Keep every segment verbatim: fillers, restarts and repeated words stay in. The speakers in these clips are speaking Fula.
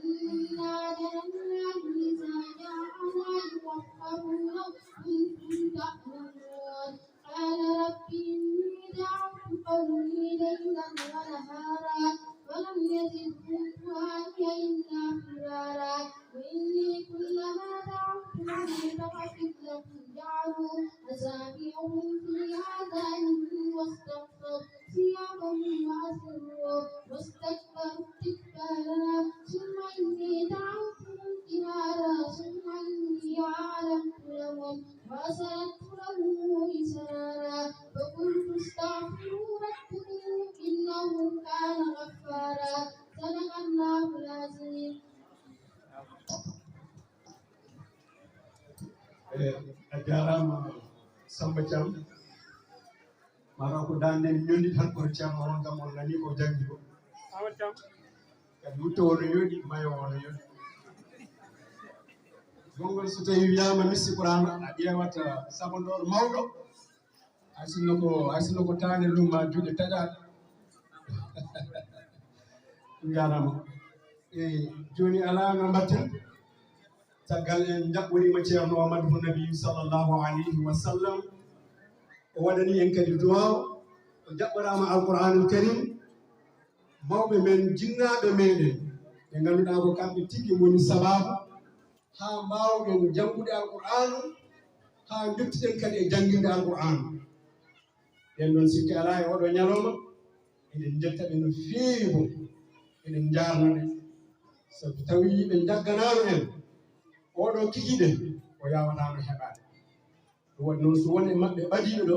إنا جعلنا في جهنم جهنم يصلونها فهم لا يفتنون. قال رب إني دعوت قومي ليلا ونهارا فلم يزدهم دعائي إلا فرارا وإني كلما دعوتهم لتغفر لهم جعلوا أصابعهم في آذانهم واستكبروا ثيابهم وأصروا واستكبروا استكبارا ثم إني دعوتهم جهارا ثم إني أعلنت لهم وأسررت لهم إسرارا فقلت استغفروا ربكم إنه كان غفارا. صدق الله العظيم. Eh, a jaaraama Samba Thiam. Maanaam ko daan nden ñondi tan kono Ceerno on kam on nani ko janngi ko. Kadi wutto wono yooɗi, mayo wono yooɗi. Gongol so tawi wiyaama missi Qur'aana a ƴeewata sabondoor mawɗo. Hay sinno ko hay sinno ko taane lumma juuɗe taƴaaɗe. Njaaraama. E jooni alaa no mbatten. Caggal en njaɓɓoriima Ceerno Mamadou Nabi sallallahu alayhi wa sallam, o waɗani en kadi duwaaw, o jaɓɓoraama Alqur'aanul Karim, mawɓe men, jinnaaɓe meeɗen, ɓe ngannduɗaa ko kamɓe tigi ngoni sabaabu haa mbaawɗen janngude Alqur'aanu, haa njottiɗen kadi e jannginde Alqur'aanu. Ɓen ɗon sikke alaa e oɗo ñalawma, eɗen njetta ɓe no feewi boom, eɗen njaarna ɓe, sabu tawi ɓe njagganaano en oɗo kikiiɗe o yaawataano heɓaade. Ɗum waɗi noon so won e maɓɓe ɓadiiɗo ɗo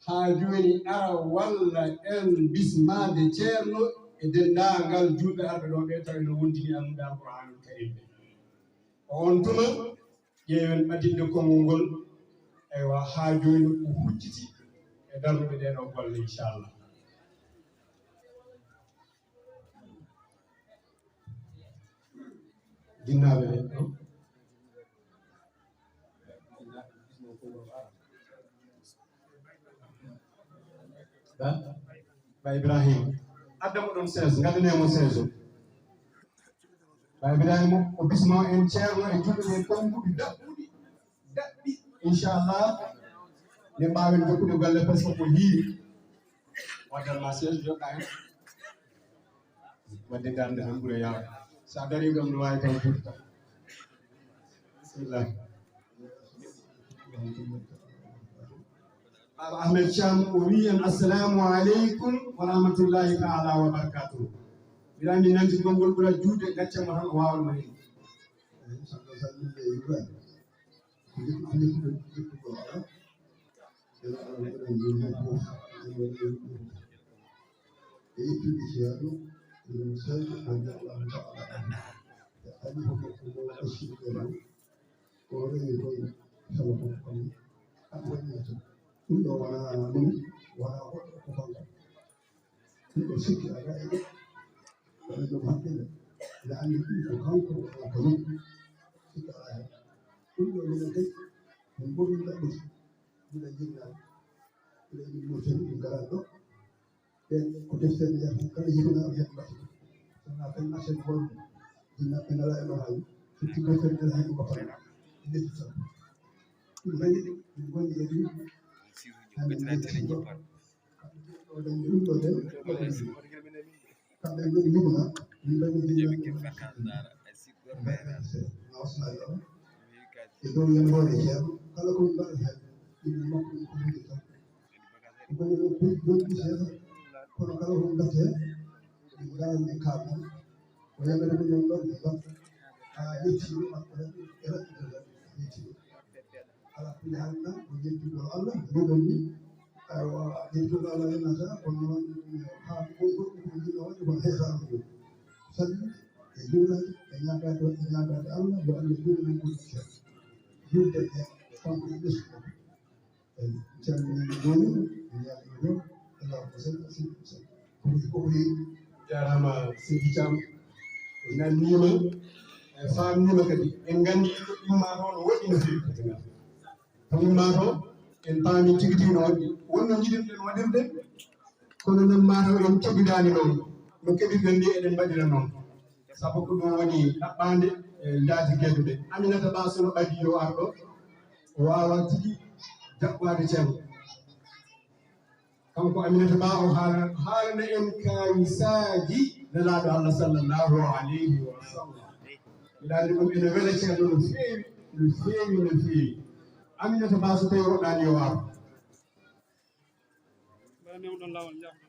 haa jooni ara walla en bismaade Ceerno e denndaangal juulɓe arɓe ɗo ɓe tawi no wondini almuɓe Alqur'aanul Kariim ɓe. Ko oon tuma ƴeewen ɓadinde konngol ngol, eywa, haa jooni ko hujjiti e darnude ɗee ɗoo golle, inchallah. Jinnaaɓe ɓe ɗo. Ba Ibrahima, adda mo ɗon seize, ngaddane mo seize o. Ba Ibrahima o bismo en Ceerno e julɓe ɓe konnguɗi daɓɓuɗi daɓɓi, inchallah, nde mbaawen jokkude golle par ce que ko hiiri. Waddal ma seize joɗɗa hen. Wadde darnde tan ɓura yaawde. Sa darii ɗoon no waawi taw juuti kam. Bisimilla. Baaba Ahmed Thiam o wii en assalamu aleykum wa rahmatullahi taala wa barakatuh. Mbiɗa anndi nanti konngol ɓura juude gacce mo tan o waawno heen. Eyi, saɗa salminde e Ibrahima. Ko jikkuɗo jikkuɗo jikkuɗo Allah. Ene Allah waɗa joomi fof. Ene waɗa joomi fof. E ittude ceerno, ene seydi radiallahu taala anhu. E halifa makko mo Basiru Ɓeeɗo, o rewi toon salo makko kam, kam waɗi tan. Ɗum ɗo wonaa ɗum, wonaa goɗɗo ko kanko. Ɗum ɗo sikki alaa e goɗɗo. Woni ɗum hakkille. Ene anndi ɗum ko kanko wonaa ko ɗum. Sikki alaa heen. Ɗum ɗo minen kadi, min mboɗi ɗaɓɓude. Mbiɗa jinna, mbiɗa yimmo tan ɗum garani ɗo. Ɓen ko deftere ndiyam tan kala yiɗuɗaa o heɓ mbaɗi. Sona ɓen asen won jinnaɓe ngala e ɗo hay. Firti deftere nden hay ɗum ko fana. Ndesi tan. Ɗum reni min gondi e ɗum. Hande min ɗo ɗo ɗen ɗo ɗen. Kamɓe ngoni yimma min mbaɗi jinnaɓe. Mbaɗi e dow yamboore ceerno kala ko min mbaɗata heen ɓiɓɓe makko ɗum ko huude tan. Ko woni ɗo buy jonɗi seeɗa kono kala ko min mbaɗta heen min ngaran min kaalɗon ko yamere mumen ɗon ɓe mbaɗta haa yettiiɗo makko rewɓe e raɓɓitata yettiiɗo. Ala kulli haal tan ko yettude Allah mboɗon ni. Aywa, yettude Allah yennata kono noon haa ko goɗɗum ko jiɗɗo waɗde kono heesaano ɗum. Salminde e juulaade e ñaagaade waɗde ñaagaade Allah yo Allah juula men ɓuri ceerno. Juulde e kanko e ɓesngu makko. Eyi, calmini jooni e ñaagii ɗo Allah ko sella sella sella. Ko ɓuri ko ɓuri. Jaaraama Seydi Thiam. Nanniima e faamniima kadi en nganndi ko immaano no woɗɗi no feewi kadi ngal. Ko immaano en paami tigi tigi no woɗɗi wonno njiɗirɗen waɗirde kono noon maataw en keɓidaani noon no keɓirɗen ni eɗen mbaɗira noon. Sabu ko ɗum woni ɗaɓɓaande e njaati geɗuɗe. Aminata Ba, so no ɓadii yo ar ɗo, o waawa tigi jaɓɓaade ceerno. Kanko Aminata Ba o haala-, haalana en kaawisaaji Nelaaɗo Allah sallallahu alayhi wa sallam. Mbiɗa anndi ɗum ene wela ceerno no feewi, no feewi, no feewi. Aminata Ba, so tawii woɗɗaani yo ar. Mbaɗa mi on ɗon laawol, njaafo.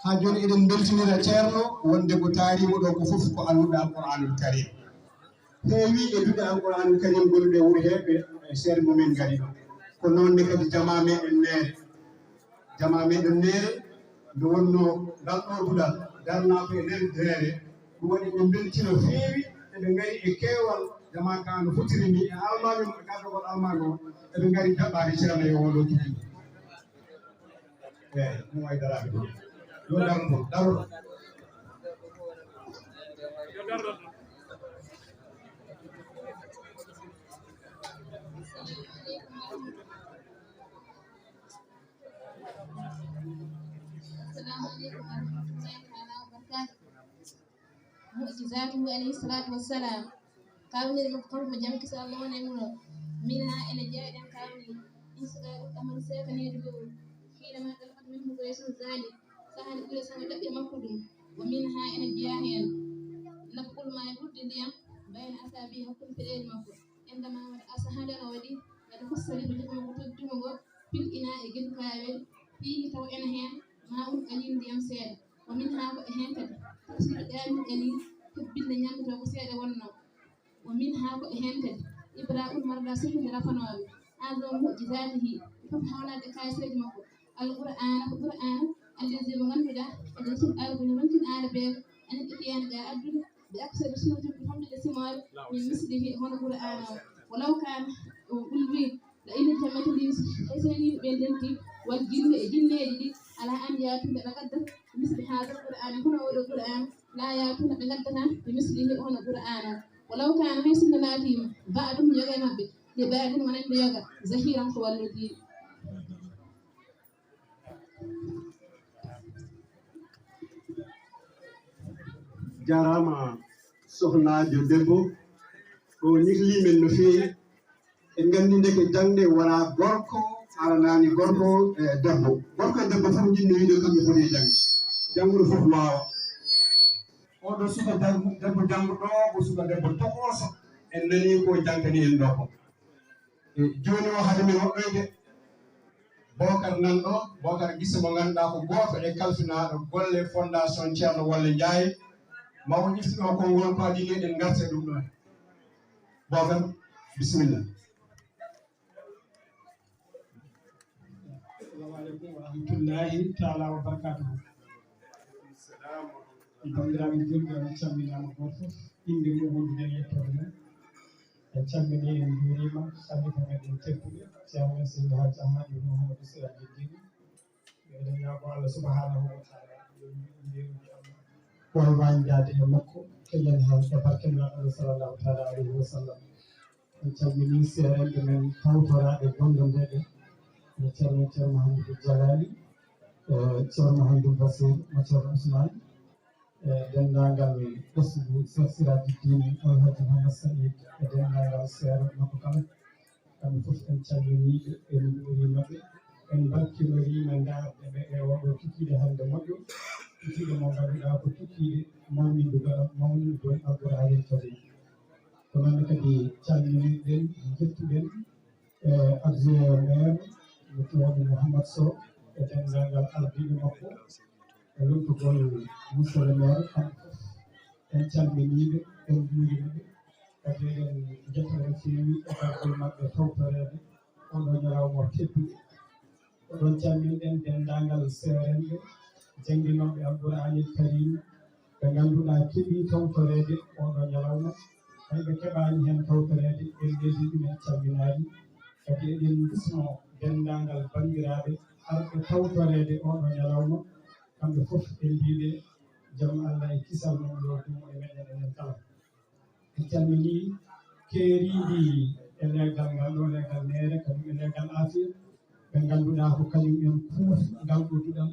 Haa jooni eɗen mbeltinira ceerno wonde ko taariima ɗo ko fof ko alluɓe Alquraanul Kariim. Heewi e duɗe Alquraanul Kariim gonɗe e wuro heeɓe e seeɗa mumen ngari ɗo. Ko noon ne kadi jamaa meɗen Neere. Jamaa meɗen Neere, nde wonnoo ngal ɗoo duɗal darnaa ko e nder Neere. Ɗum waɗi ɓe mbeltii no feewi, eɓe ngari e keewal, jamaa ka no fotiri ni, e almaami mo, e gardagol almaami o, eɓe ngari jaɓɓaade ceerno e oo ɗoo kikiiɗe. Eeyi, ɗum wayi daraaɓe ɗum. Yo daru ɗum, daru ɗum. Assalamu aleykum wa rahmatullahi taala wa barakatuh. Mu'jizatuhu alayhi salatu wassalam. Kawnel makko kanko ko jam kisa Allah wona e mum o. Min ha ene jeeya ɗen kawnel. Insida ɗum amadu seka needi dow. Hiinama ɗalhat min mo goye sun zali. Sahani ɓure sama ɗaɓɓi makko ɗum. Wa min ha ene jeeya heen. Nafqul ma e ɓurdi ndiyam. Bayna asabi hakkunde peɗeeli makko. Indama wata asa hadara waɗi, wata hussani ko jogo makko teddumo ngo, pil ina e gedu kaawel, fiihi taw ena heen, ma un qalil ndiyam seeɗa. Wa min ha ko e heen kadi, tafsiru ɗamin qalil, hebbinde ñamdu taw ko seeɗa wonno. Wa min ha ko e heen kadi, ibra ul marda sirrude rafanooɓe, azam mu'jizatihi, fof hawnaade kaayiseeji makko. Al Qur'aana ko Qur'aana, allazi mo ngannduɗaa, qad yasul ardu no ronkin aala beego, anen ɓe ɓiyaani ga addude, bi aksari surutin ko hondude simoore, min mislihi hono Qur'aana o. Walaw kaana o ulwi, la ina tamati lin, hay so ni ɓe ndenti, wal jinni e jinneeji ɗi, ala an yaatude ɓe ngadda, misli haadal Qur'aani, hono oɗo Qur'aana, la yaatuna ɓe ngaddata, bi mislihi hono Qur'aana o. Walaw kaana hay sinno laatiima, ba'duhum yoga e maɓɓe, li ba'din wonande yoga, zahiran ko wallodirɗo. Jaaraama sohnaajo debbo, o nihli men no feewi. En nganndi ndeke jaŋde wonaa gorko aranaani gorko e debbo. Gorko e debbo fof njiɗno wiide kamɓe poti e jaŋde. Jannguɗo fof waawa. Oɗo suka janngu-, debbo jannguɗo, ko suka debbo tokooso. En nanii ko jantani en ɗo ko. E, jooni o, hade men woɗɗoyde, Bocar nan ɗo, Bocar Gise mo ngannduɗaa ko gooto e kalfinaaɗo golle Fondation Ceerno Wolle Njaay. Ma o ƴefti ɗo konngol ko adii eɗen ngarta e ɗum ɗo. Bocar, bisimilla. Assalamu aleykum wa rahmatullahi taala wa barakatuhu. Banndiraaɓe julɓe, on calminaama gooto fof, innde mum, wondude e yettoode mum. En calminii, en njuuriima Khalifa meɗen tedduɗo, Ceerno Seydi Hajji Ahmadu Muhammadu Siraji Dine. Eɗen ñaago Allah subhanahu wa taala yo yurmande e Allah, o wañdaade e makko, keñen heen e barke Nulaaɗo sallallahu taala alayhi wa sallam. En calminii seerenɓe men tawtoraaɓe golle nde ɓe, e Ceerno, Ceerno Mouhamadou Jalali, e Ceerno Mouhamadou Bassir, mo Ceerno Ousmane, e denndaangal ɓesngu Cheikh Siraji Dine, Alhaji Mouhamed Saïd, e denndaangal seerenɓe makko kala. Kamɓe fof en calminii ɓe, en njuuriima ɓe, en mbarkinoriima ndaarde ɓe e oɗo kikiiɗe hannde moƴƴo, kikiiɗe mo ngannduɗaa ko kikiiɗe mawnindugal, mawnindugal Alqur'aanil Kariim. Ko noon kadi calminirɗen, njettuɗen, e adjoint maire mo Tiwaawan Mouhammad Sow e denndaangal ardiiɓe makko e lottugol monsieur le maire, kamɓe fof en calminii ɓe, en njuuriima ɓe. Kadi eɗen njettora no feewi e gargol maɓɓe tawtoreede oɗo ñalawma tedduɗo. Oɗon calminɗen denndaangal seerenɓe jannginooɓe Alqur'aanil Kariim, ɓe ngannduɗaa keɓii tawtoreede oɗo ñalawma, hay ɓe keɓaani heen tawtoreede, en ɓeydi ɗumen calminaali. Kadi eɗen mbismoo denndaangal banndiraaɓe arɓe tawtoreede oɗo ñalawma, kamɓe fof en mbiiɓe jam Allah e kisal mum yo dumo e meɗen enen kala. En calminii keeriiɗi e leegal ngal ɗo, leegal neere, kañum e leegal afiya, ɓe ngannduɗaa ko kañum en kuufi ngal ɗo duɗal,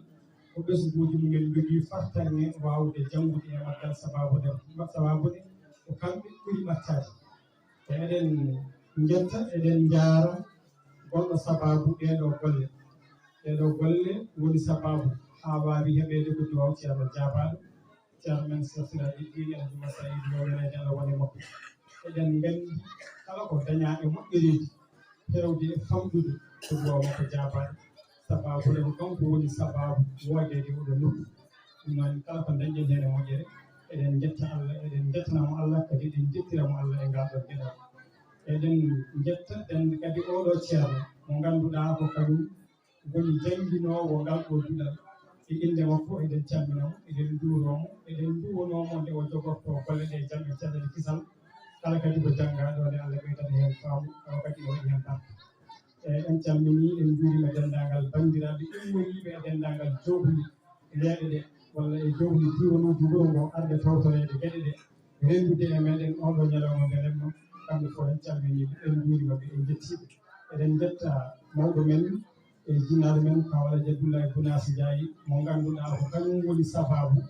ko ɓesnguuji mumen njogii fartaŋŋe waawde janngude e maggal, sabaabu nde, sabaabu nde ko kamɓe ɓuri ɓattaade. Eɗen njetta, eɗen njaara gonɗo sabaabu ɗeeɗoo golle. Ɗeeɗoo golle woni sabaabu haa waawi heɓeede ko duwaaw Ceerno jaabaaɗo, Ceerno men Seex Siraaji Diine Alhaji Masayid, yo weleede Allah wone makko. Eɗen nganndi kala ko dañaa e moƴƴereeji, heewde e famɗude ko duwaaw makko jaabaaɗo. Sabaabu ne ko kanko woni sabaabu woodeede oɗo nokku. Ɗum noon kala ko dañɗen heen e moƴƴere, eɗen njetta Allah, eɗen njettanamo Allah, kadi eɗen njettira mo Allah e ngal ɗon geɗal. Eɗen njetta kadi oɗo ceerno mo ngannduɗaa ko kañum woni jannginoowo ngal ɗo duɗal. E innde makko eɗen calmina mo, eɗen njuuroo mo, eɗen nduwonoo mo nde o jogorto golle ɗe jam e cellal e kisal. Kala kadi ko janngaaɗo nde Allah ɓeydata heen faamu, tawa kadi o waɗi heen barke. E, en calminii, en njuuriima denndaangal banndiraaɓe immoriiɓe e denndaangal jookli leeɗe ɗe, walla e jookli diiwanuuji wuro ngo, arɓe tawtoreede geɗe ɗe, renndude e meeɗen oo ɗoo ñalawma mbelemma. Kamɓe fof en calminii ɓe, en njuuriima ɓe, en njettii ɓe. Eɗen njetta mawɗo men e jinnaaɗo men, Kaw Alhaji Abdoulaye Bounassi Ndiaye, mo ngannduɗaa ko kañum woni sabaabu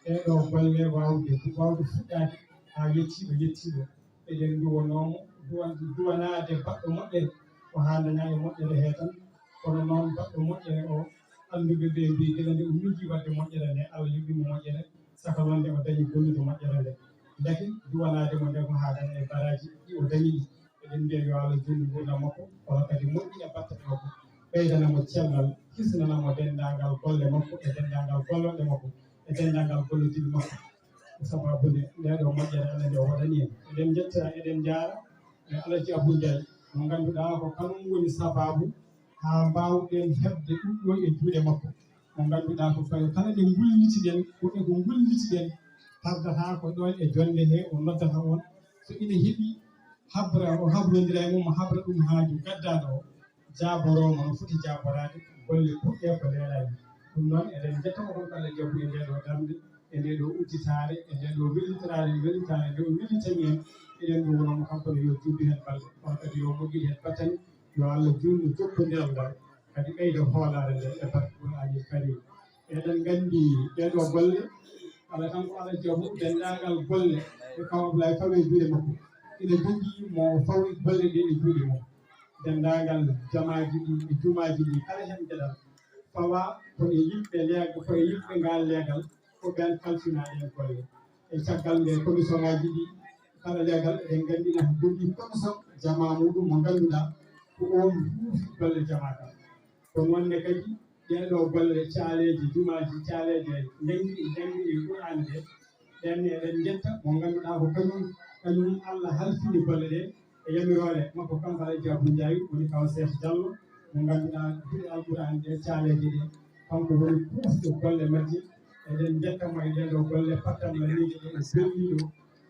ɗee ɗoo golle waawde, waawde fuɗɗaade haa yettii ɗo yettii ɗo. Eɗen nduwanoo mo, duwan-, duwanaade baɗɗo moƴƴere, ko haa dañaa e moƴƴere hee tan. Kono noon, baɗɗo moƴƴere o, annduɓe ɓe mbii, gila nde o miijii waɗde moƴƴere nde, Allah yoɓii mo moƴƴere, saka noon nde o dañi bonnude moƴƴere nde. Ndeke, duwanaade mo nde ko haa daña e baraaji ɗi o dañi ɗi. Eɗen mbiya yo Allah juutnu nguurndam makko, kono kadi moƴƴina battane makko, ɓeydana mo cellal, hisnana mo denndaangal golle makko e denndaangal gollooɓe makko e denndaangal gollodiiɓe makko. Ko sabaabu nde, ndee ɗoo moƴƴere Allah nde o waɗani en. Eɗen njetta, eɗen njaara e Alhaji Abou Ndiaye, mo ngannduɗaa ko kanum woni sabaabu haa mbaawɗen heɓde ɗum ɗo e juuɗe makko. Mo ngannduɗaa ko fayo kala nde ngullitiɗen, ko e ko ngullitiɗen, tardata ko ɗoon e jonnde he o noddata on. So ina heɓi habra, o habrondira e mum, o habra ɗum haaju gaddaaɗo o, jaaborooma no foti jaaboraade, golle puɗɗe ko leelaani. Ɗum noon, eɗen njetta mo kanko Alhaji Abou e ndee ɗoo darnde, e ndee ɗoo udditaare, e ndee ɗoo wellitoraare, wellitaare nde o wellitani en. Eɗen nduwanoo mo kanko ne yo juddu heen balɗe, kono kadi yo moƴƴir heen battane, yo Allah juutnu jokkondiral ngal, kadi ɓeyda hoolaare nde e barke Qur'aanil Kariim. Eɗen nganndi ɗee ɗoo golle, kala kanko Alhaji Abou, denndaangal golle e Kaw Ablaye fawi e juuɗe makko. Ina jogii mo fawi golle ɗe e juuɗe mum. Denndaangal jamaaji ɗi e jumaaji ɗi, kala heen geɗal fawa ko e yimɓe leeg-, ko e yimɓe ngaal leegal, ko ɓeen kalfinaa ɗeen golle. E caggal nde commission ngaaji ɗi, kala leegal eɗen nganndi ina jogii commission jamaa muɗum mo ngannduɗaa ko oon huufi golle jamaa kala. Ko noon ne kadi ɗee ɗoo golle caaleeje jumaaji, caaleeje njanngi, njanngi Qur'aana ɗe, ɗeen ne eɗen njetta mo ngannduɗaa ko kañum, kañum Allah halfini golle ɗe e yamiroore makko kanko Alhaji Abou Ndiaye, woni Kaw Seex Jallo, mo ngannduɗaa duɗe Alqur'aana ɗe, caaleeje ɗe, kanko woni kuufɗo golle majje. Eɗen njetta mo e ɗee ɗoo golle pattamlaniiɗe ɗe e belliiɗo,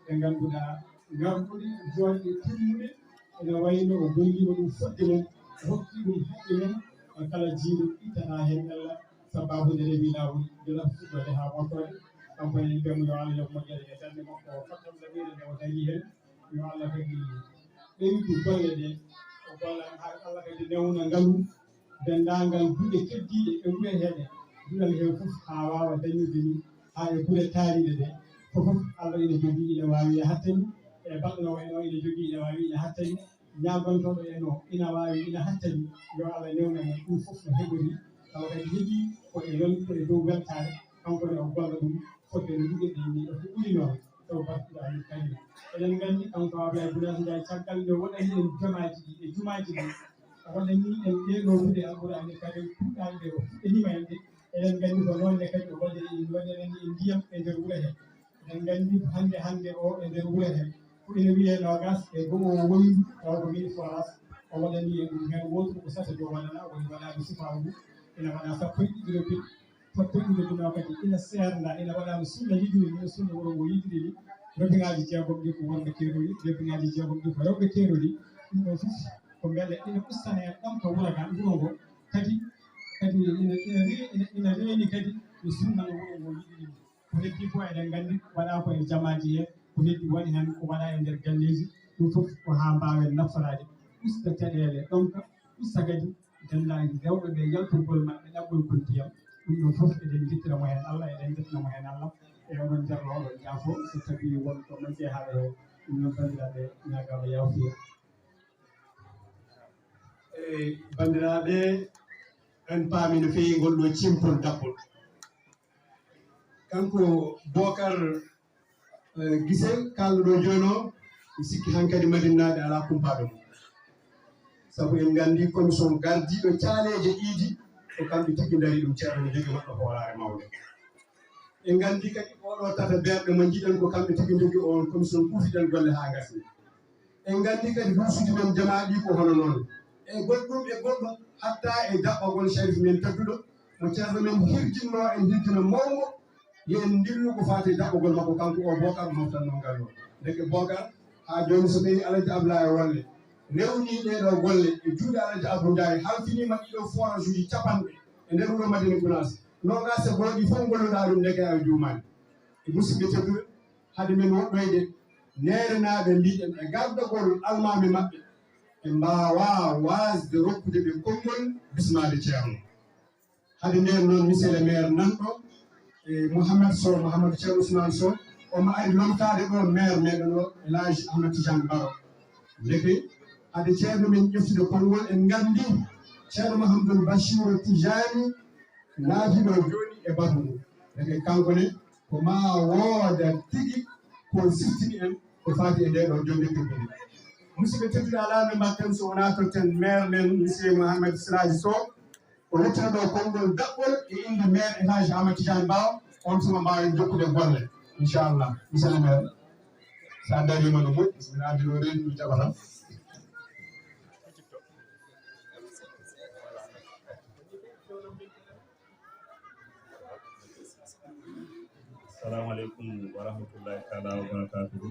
ɗe ngannduɗaa ngarɗuɗe joɗɗe timmuɗe, ene wayi no o golliima ɗum fodde mum, o hokki ɗum haqqe mum, kala jiiɗo ittata heen ella, sabaabu nde rewi laawol, gila fuɗɗoode haa ɓortoode. Kanko ne mbiyamo yo Allah yoɓ moƴƴere e darnde makko, o fottam lamiiɗo nde o dañi heen, yo Allah kadi ɓeydu golle ɗe, o golla haa Allah kadi newna ngalu, denndaangal duɗe keddiiɗe e wure heeɗe, duɗal hee fof haa waawa dañirde ni, haa e gure taariiɗe ɗe, fof fof Allah ina jogii, ina waawi ina hattani, e baɗɗo no wayno ina jogii, ina waawi ina hattani, ñaagontooɗo en o ina waawi ina hattani, yo Allah newnan en ɗum fof no heɓori, tawa kadi heɓii ko e yon-, ko e dow weltaare, kanko ne o golla ɗum fodde no njiɗirɗen ni, e ko ɓuri noon, taw barkuɗo amin kañum. Eɗen nganndi kanko Ablaye Boulaye Ndiaye, caggal nde waɗani en jamaaji ɗi e jumaaji ɗi, waɗani en ɗee ɗoo wude Alqur'aanil Kariim, puɗɗaali ɗe o fuɗɗaniima en ɗe. Eɗen nganndi ko noon ne kadi o waɗiri, waɗirani en ndiyam e nder wuro he. Eɗen nganndi hannde, hannde o e nder wuro he, ko ina wiyee noogaas e go'o o woni, tawa ko mini forage, o waɗani en ɗum heen wootu ko sato jo waɗana, woni waɗaani sifaawu, ina waɗa sappo e ɗiɗi ropit, sappo e ɗiɗi ropit kadi ina seernda, ina waɗaani sunna yiɗiri ni, sunna wuro ngo yiɗiri ni, robiŋaaji jeegom ɗi ko worɓe keerori, robiŋaaji jeegom ɗi ko rewɓe keerori, ɗum ɗon fof ko mbele ina ustana en ɗam ka wuro ga, wuro ngo, kadi, kadi ina, ina re-, ina, ina reeni kadi no sunna no wuro ngo yiɗiri ni. Ko heddi fof eɗen nganndi waɗa ko e jamaaji he, ko heddi woni heen ko waɗa e nder galleeji, Ɗum fof ko haa mbaawen naftoraade, usta caɗeele ɗomka, usta kadi denndaange rewɓe ɓe yaltugol maɓɓe ɗaɓɓol kon ndiyam. Ɗum ɗon fof eɗen njettira mo heen Allah, eɗen njettina mo heen Allah. E oɗon njarno, oɗon njaafo so tawii won ko manque haala heen. Ɗum noon, banndiraaɓe, ñaagaama yaafuya. E banndiraaɓe, en paami no feewi ngol ɗo cimtol daɓɓol. Kanko Bocar, eh, Gise, kaalɗo ɗo jooni o, mi sikki hankadi Madinnaaɓe alaa kumpaaɗo mum. Sabu en nganndi commission gardiiɗo caaleeje iidi, ko kamɓe tigi ndari ɗum, ceerno no jogii maɓɓe hoolaare mawnde. En nganndi kadi oɗo tata berɗe mo njiɗen ko kamɓe tigi njogi on commission kuufiten golle haa ngasni. En nganndi kadi duusuuji men jamaaɗi ko hono noon. E goɗɗum e goɗɗum, hatta e daɓɓagol sharif men tedduɗo, mo ceerno men hirjinno en hirjino mawngo, yo en ndillu ko faati e daɓɓagol makko, kanko o Bocar moftanno ngal ɗo. Ndeke Bocar, haa jooni so tawii Alhaji Ablaye Walle rewni ɗee ɗo golle e juuɗe Alhaji Abou Ndiaye, halfiniima ɗiɗo forage uji capanɗe e nder wuro Madina Gounass, noogaas e go'o ɗi fof ngolluɗaa ɗum, ndeke a juumaani. E musidɓe tedduɓe, hade men woɗɗoyde, neerenaaɓe mbiɗen e gardagol almaami maɓɓe, ɓe mbaawaa waasde rokkude ɓe konngol bismaade ceerno. Hade ndeen noon, monsieur le maire nanɗo, e Mouhamed Sow, Mouhamed Ceerno Ousmane Sow, omo ari lomtaade ɗo maire meɗen o, El Hadj Ahmed Tidiane Baro. Ndeke, hade ceerno men ƴeftude konngol, en nganndi ceerno Mouhamadou Bachirou Tidiane naatiiɗo jooni e batu ndu. Ndeke kanko ne, ko maa wooda tigi ko siftini en ko faati e ndee ɗoo jonnde jubbere. Musidɓe tedduɓe, alaa no mbaɗten so wonaa totten maire men, monsieur Mouhamed Siraji Sow, o yettira ɗo konngol daɓɓol e innde maire El Hadj Amadou Tidiane Ba, on tuma mbaawen jokkude golle, inchallah. Monsieur le maire, so a dariima no moƴƴi, so mbiɗa anndi no reedu ndu jaɓata. Assalamu aleykum wa rahmatullahi taala wa barakatuhu.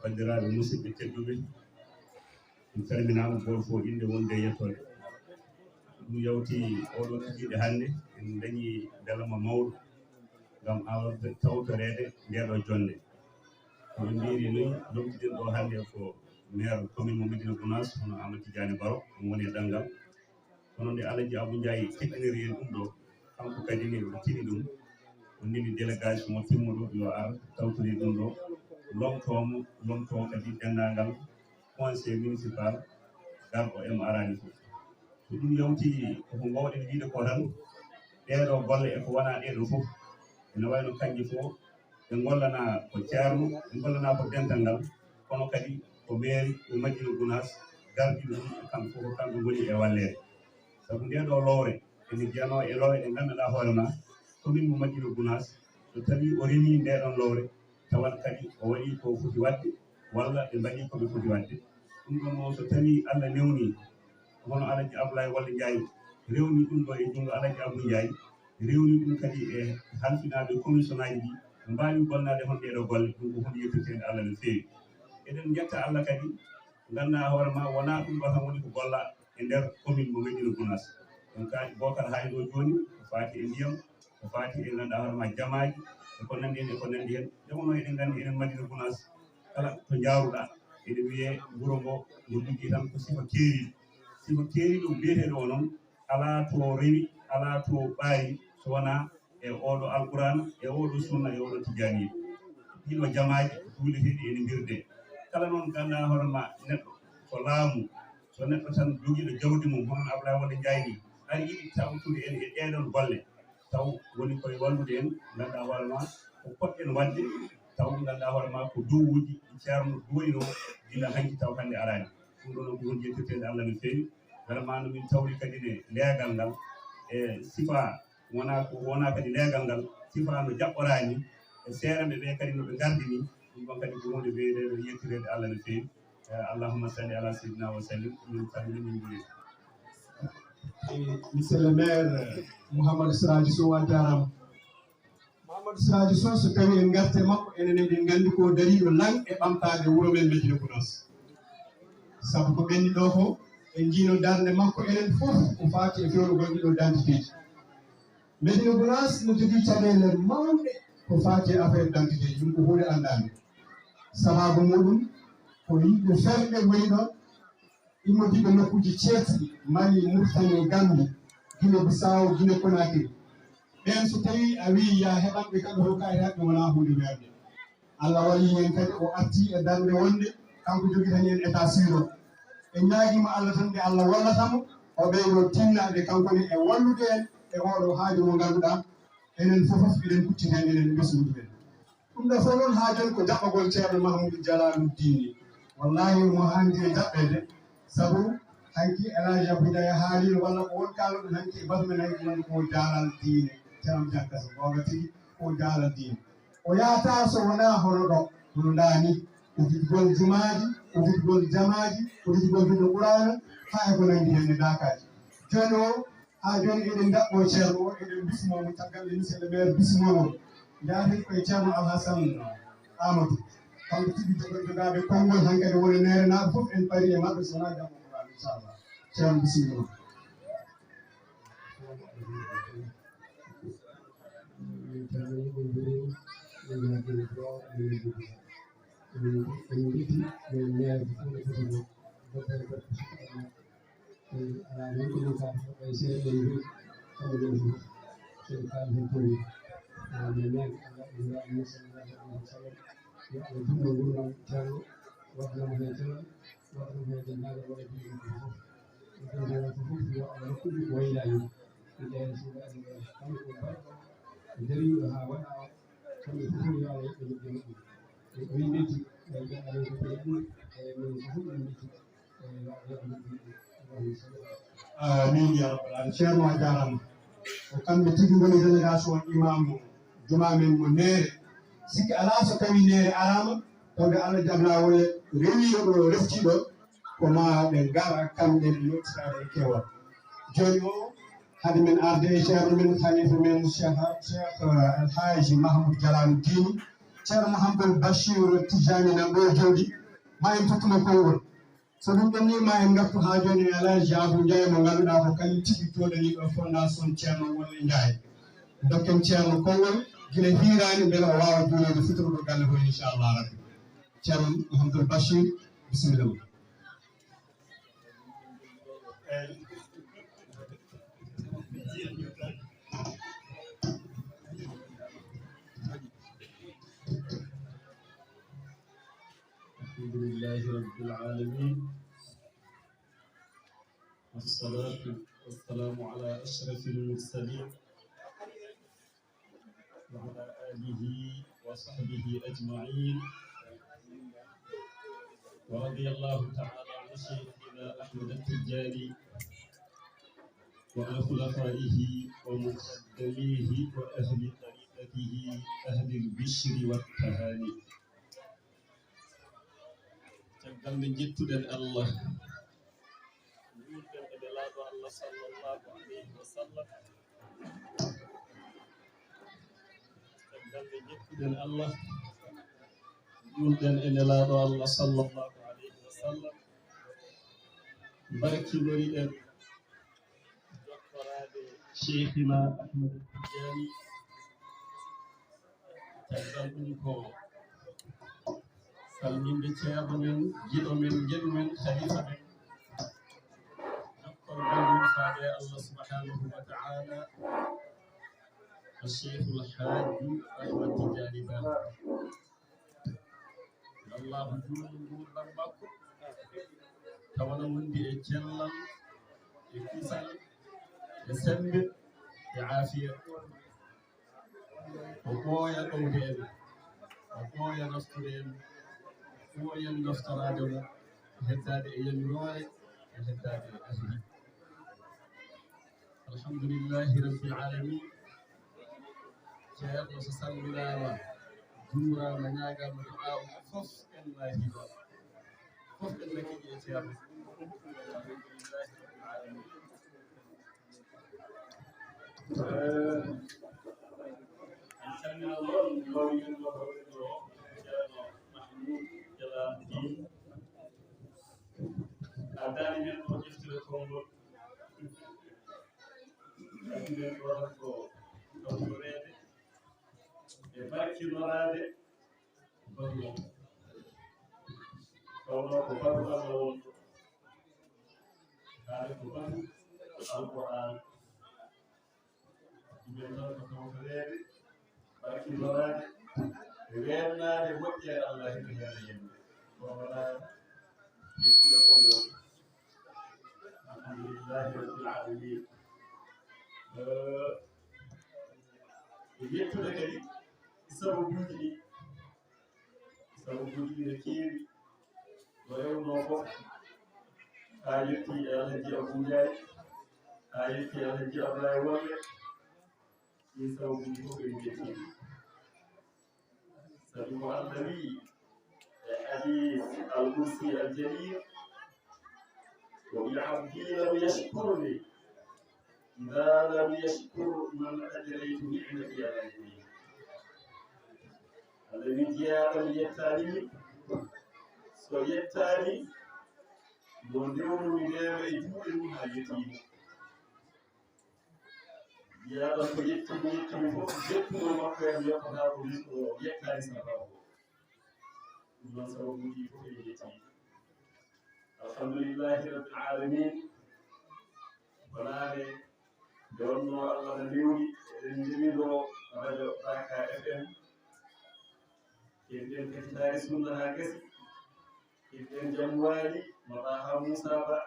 Banndiraaɓe musidɓe tedduɓe, en calminaama gooto fof innde wonde e yettoode. Ɗum yawti oɗo kikiiɗe hannde, en dañi belema mawɗo ngam awde tawtoreede ndee ɗoo jonnde. Ko ɓe mbiyri nii, lomtiden ɗo hannde ko maire commune mo Médina Gounass, hono Amadou Tidiane Baro, mo woni e ɗanngal. Kono nde Alaji Abou Ndiaye keɗiniri en ɗum ɗo, kanko kadi ne o tini ɗum, o neli délégation o timmuɗo yo ar tawtori ɗum ɗo, lomtoo mo, lomtoo kadi denndaangal conseil municipal garɗo e mo araani fof. So ɗum yawti, koko ngoowɗen wiide ko tan, ɗee ɗoo golle e ko wonaa ɗee ɗoo fof, ene wayno kañƴe fof, ɓe ngollanaa ko ceerno, ɓe ngollanaa ko dental ngal, kono kadi ko mairie mo Madina Gounass gardiiɗo ɗum, kamɓe fof ko kamɓe ngoni e walleede. Sabu ndee ɗoo lowre ene jeyanoo e lowre ɗe ngannduɗaa hoore maa, commune mo Madina Gounass, so tawii o remii ndee ɗoon lowre, tawat kadi o waɗii ko foti waɗde, walla ɓe mbaɗii ko ɓe foti waɗde. Ɗum ɗoon noon, so tawii Allah newnii, hono Alaji Ablaye Walla Ndiaye rewni ɗum ɗo e junngo Alaji Abou Ndiaye, rewni ɗum kadi e halfinaaɓe commission aji ɗi, ɓe mbaawi gollaade hon ɗee ɗoo golle, ɗum ko huunde yettirteende Allah no feewi. Eɗen njetta Allah kadi, nganndaa hoore maa wonaa ɗum ɗo tan woni ko gollaa e nder commune mo Médina Gounass. Donc, Bocar haali ɗo jooni, ko faati e ndiyam, ko faati e ngannduɗaa hoore maa jamaaji, e ko nanndi heen, e ko nanndi heen. Nde wonno eɗen nganndi enen Madina Gounass, kala to njaaruɗaa, ene wiyee wuro ngo, ngo liggi tan ko sifa keeriiɗo. Sifa keeriiɗo mbiyeteeɗo o noon, alaa to rewi, alaa to ɓaari, so wonaa e ooɗo Alquraan, e ooɗo Sunna, e ooɗo Tijaaniiɗo. Ɗiɗo jamaaji juuleteeɗi ene mbirde. Kala noon ngannduɗaa hoore maa neɗɗo ko laamu, so neɗɗo tan jogiiɗo jawdi mum, hono Ablaye Walla Njaay ni, ari yiɗi tawtude en e ɗeeɗoon golle, taw woni koye wallude en, ngannduɗaa hoore maa ko potɗen waɗde, taw ngannduɗaa hoore maa ko duwuuji ɗi ceerno duwayno gila hanki taw hannde araani. Ɗum ɗoo noon ko huunde yettirteende Allah no feewi. Vraiment no min tawri kadi ne leegal ngal e sifa wonaa ko, wonaa kadi leegal ngal sifa no jaɓɓoraani e seereɓe ɓe kadi no ɓe ngardini. Ɗum ɗoon kadi ko huunde weedeede yettireede Allah no feewi. Eh, allahumma salli ala sayyidina wa sallim. Min calmini, min njuuri. Eh, monsieur le maire, eh, Mouhamadou Siraji Sow, a jaaraama. Mouhamadou Siraji Sow, so tawii en ngarte makko, enen eɗen nganndi ko dariiɗo lan e ɓamtaade wuro men Médina Gounass. Sabu ko ɓenni ɗo ko, en njiino darnde makko enen fof ko faati e fewndo gonɗi ɗo dentité ji. Médina Gounass no jogii caɗeele mawɗe ko faati e affaire d'identité ji, ɗum ko huunde anndaande. Sabaabu muɗum, Ko yimɓe ferɓe ngoni ɗon, immodiiɓe nokkuuji ceertuɗi, Mali, Mauritanie, Gambie, Guinée Bissau, Guinée Conakry. Ɓeen so tawii a wii yaa heɓan ɓe kaɓe to kayitaaji, ɗum wonaa huunde weerde. Allah walli en kadi, o arti e darnde wonde kanko jogitani en état civil o. En ñaagiima Allah tan nde Allah wallata mo, o ɓeydo tinnaade kanko ne e wallude en e oɗo haaju mo ngannduɗaa enen fof eɗen kucciti heen, enen e ɓesnguuji men. Ɗum ɗo fof noon haa jooni ko jaɓɓagol Ceerno Mahmuudu Jalaaludiini. Wallaahi omo haandi e jaɓɓeede, sabu hanki El Hadj Abdoulaye haaliino walla ko won kaalɗo hanki e batu men hanki woni ko jaalal diine, Ceerno Jankasa, goonga tigi ko jaalal diine. O yahata so wonaa hono ɗo, hono ndaa ni, udditgol jumaaji, udditgol jamaaji, udditgol binndo Quraana, haa e ko nanndi heen e daakaaji. Jooni o, haa jooni eɗen ndaɓɓoo Ceerno o, eɗen bismoo mo, caggal nde monsieur le maire bismoo mo. Njaaten koye Ceerno Alhasan Amadou. Kanko tigi jogo-, jogaaɓe konngol, hankadi woni neerenaaɓe fof, en parii e maɓɓe, so wonaa janngo Quraana, inchallah. Ceerno, bisimilla. Min calminii, min njuuriima, min ñaagii duwaaw, min njuuriima. Min, min njetti, min ñaagii fof no foti ɗo. Goɗɗo e goɗɗo, alaa noon ko min kaalata, ko ɓay seeɗa en njuuri, kamɓe woni fof. So ɓe kaali heen tooñi. Min ñaagii Allah, min ñaagii sallallahu alayhi wa sallam, yo Allah juutnu nguurndam Ceerno, waɗana mo heen cellal, waɗana mo heen denndaangal walla juutnu fof. Ɗum ɗon ko fof yo Allah rokku ɗum ko waylaani. Ɗum ɗon so waɗi kamɓe ko mbaɗa, dariiɗo haa waɗa o, kamɓe fof yo Allah yoɓ ɓe moƴƴi maɓɓe. E min ndetti, e jaɓɓaade ko ɓe ɗum, e min fof min ndetti, e yo Allah yoɓ ɓe moƴƴi maɓɓe. Allahumma salli ala. Amiin ya rabbal aalamiin. Ceerno a jaaraama. Ko kamɓe tigi ngoni délégation imam juma men mo Neere. Sikki alaa so tawi Neere araama, tawde Allah jam laawol rewi ɗo refti ɗo, ko ma ɓe ngara kamɓe ɓe yettitaade e keewal. Jooni o, hade men arde e ceerno men, khalifa men, Cheikh, Cheikh, eh, El Hadji Mahamoud Jalaaludiini, Ceerno Mouhamadoul Bachir Tijani nan ɗo jooɗi, ma en tottumo konngol. So ɗum ɓenniima, en ngartu haa jooni e Alhaji Abou Ndiaye mo ngannduɗaa ko kañum tigi jooɗaniiɗo fondation Ceerno Wolle Ndiaye. Dokken Ceerno konngol gila hiiraani mbele o waawa juuloyde fitoro ɗo galle to, inchallah rabbi. Ceerno Mouhamadoul Bachir, bisimilla ma. الحمد لله رب العالمين، والصلاة والسلام على أشرف المرسلين وعلى آله وصحبه أجمعين، ورضي الله تعالى عن شيخنا أحمد التجاني وعن خلفائه ومقدميه وأهل طريقته أهل البشر والتهاني. Caggal nde njettuɗen Allah, njuulɗen e Nelaaɗo Allah sallallahu alayhi wa sallam. Caggal nde njettuɗen Allah, njuulɗen e Nelaaɗo Allah sallallahu alayhi wa sallam. Mbarkinoriɗen jokkoraade Cheikhina Ahmad Tidiane. Caggal ɗum ko salminde ceerno men, giɗo men, njeɗu men, khalifa men. Jokkorgol mum faade Allah subhanahu wa ta'ala, ko Cheikhul Hajji Ahmad Tidiane Ba. Yo Allah juutnu nguurndam makko, tawa na wondi e cellal, e kisal, e semmbe, e aafiya. O ɓooya ɗowde en, o ɓooya naftude en, o ɓooya naftoraade mo, e heddaade e yamiroore, e heddaade e ahli. Alhamdulillahi rabbil alamin. Ceerno so salminaama, juuraama, ñaagaama du'aawu, fof en maahi ɗo. Fof en nakiiji e Ceerno. Alhamdulillahi rabbil alamin. Eh, en calminii ɗo, ɗo yimɓe ɗo, ɗo, Ceerno Mahmoud Jalal Diin. Addaani men ko ƴeftire konngol. Addi men ko tan ko ɗoftoreede e barkinoraade golle. Ko Kono ko batu Allah wonɗo. Haade ko batu Alqur'an. Ɗumen noon ko tawtoreede, barkintoraade, e weennaade, moƴƴere Allah hino heen e yimɓe. Kono wonaa yettude konngol. Alhamdulillahi rabbil alamin. Eh, e yettude kadi sababuuji ɗi. Sababuuji ɗi no keewi. Ko rewnoo fof, haa yetti e Alhaji Abou Ndiaye, haa yetti e Alhaji Ablaye Wonde, ɗin sababuuji fof en njettii ɗi. Sabi ko Allah wiyi e hadiis al-qudsi al-jaliil, o wiyi, "Abdi lam yashkurni idaa lam yashkur man ajraytu ni'mati alayhi." Allah wiyi, "Jiyaaɗo am yettaani mi, so yettaani mo ndewnumi neema e juuɗe mum haa yettiima." Jiyaaɗo am ko yetti mi, yetti mi fof, yettugol makko en yottataa ko, o yettaani sababu o. Ɗum noon sababuuji fof en njettii. Alhamdulillahi rabbil alamin. Ko naane nde wonnoo Allah na newni, eɗen ndewi ɗo radio Baraka F M. Keɗiɗen kadi taari sunna haa gasi. Keɗiɗen Jam Waali, mo Taha Moussa Ba.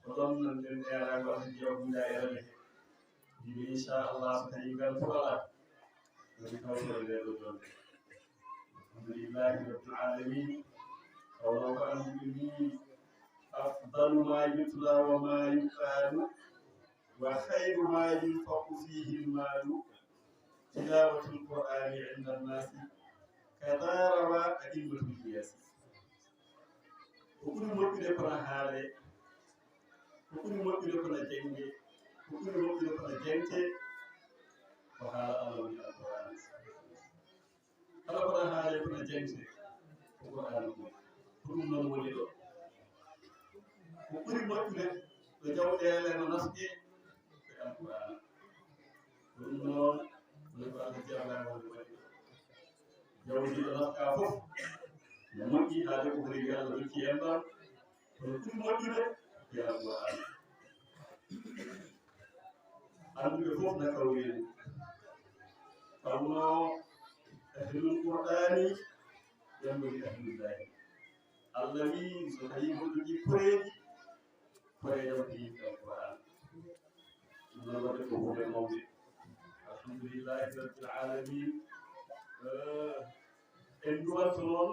Ko ɗoon nanɗen neeraago Alhaji Abou Ndiaye e radio. Mbiɗo inchallah so tawi ngal fuɗɗoraa, woni tawtore nde ɗo jonde. Alhamdulillahi rabbil alamin. Kono ko annduɓe mbii, "Afdalu ma yutla wa ma yuqalu, wa khayru ma yunfaqu fihi al-malu, tilawatul Qur'ani inda an-nasi, kama rawa a'immatul qiyasi." Ko ɓuri moƴƴude kono haale, ko ɓuri moƴƴude kono jannge, ko ɓuri moƴƴude kono jangte, ko haala Allah woni Alqur'an. Kala ko ɗon haalee ko no jangte, ko Qur'aana ko. Ko ɗum noon woni ɗo. Ko ɓuri moƴƴude ɗo jawɗeele no nafqe, ko Alqur'aana. Ko ɗum noon woni ko Allah jaaɓaani wonde waɗi ɗo. Jawdi ɗo nafqaa fof, no moƴƴi, haade ko horeeji Allah rokki en ɗon. Kono ɓuri moƴƴude ko Alqur'aana. Annduɓe fof na kawri en. Kono ahlul Qur'aani yambori ahlullahi. Allah wiyi, so tawi mboɗo jogii koreeji, koreeji am ko yimɓe Alqur'aana. Ɗum noon waɗde ko huunde mawnde. Alhamdulillahi rabbil alamin. Eh, en duwanto noon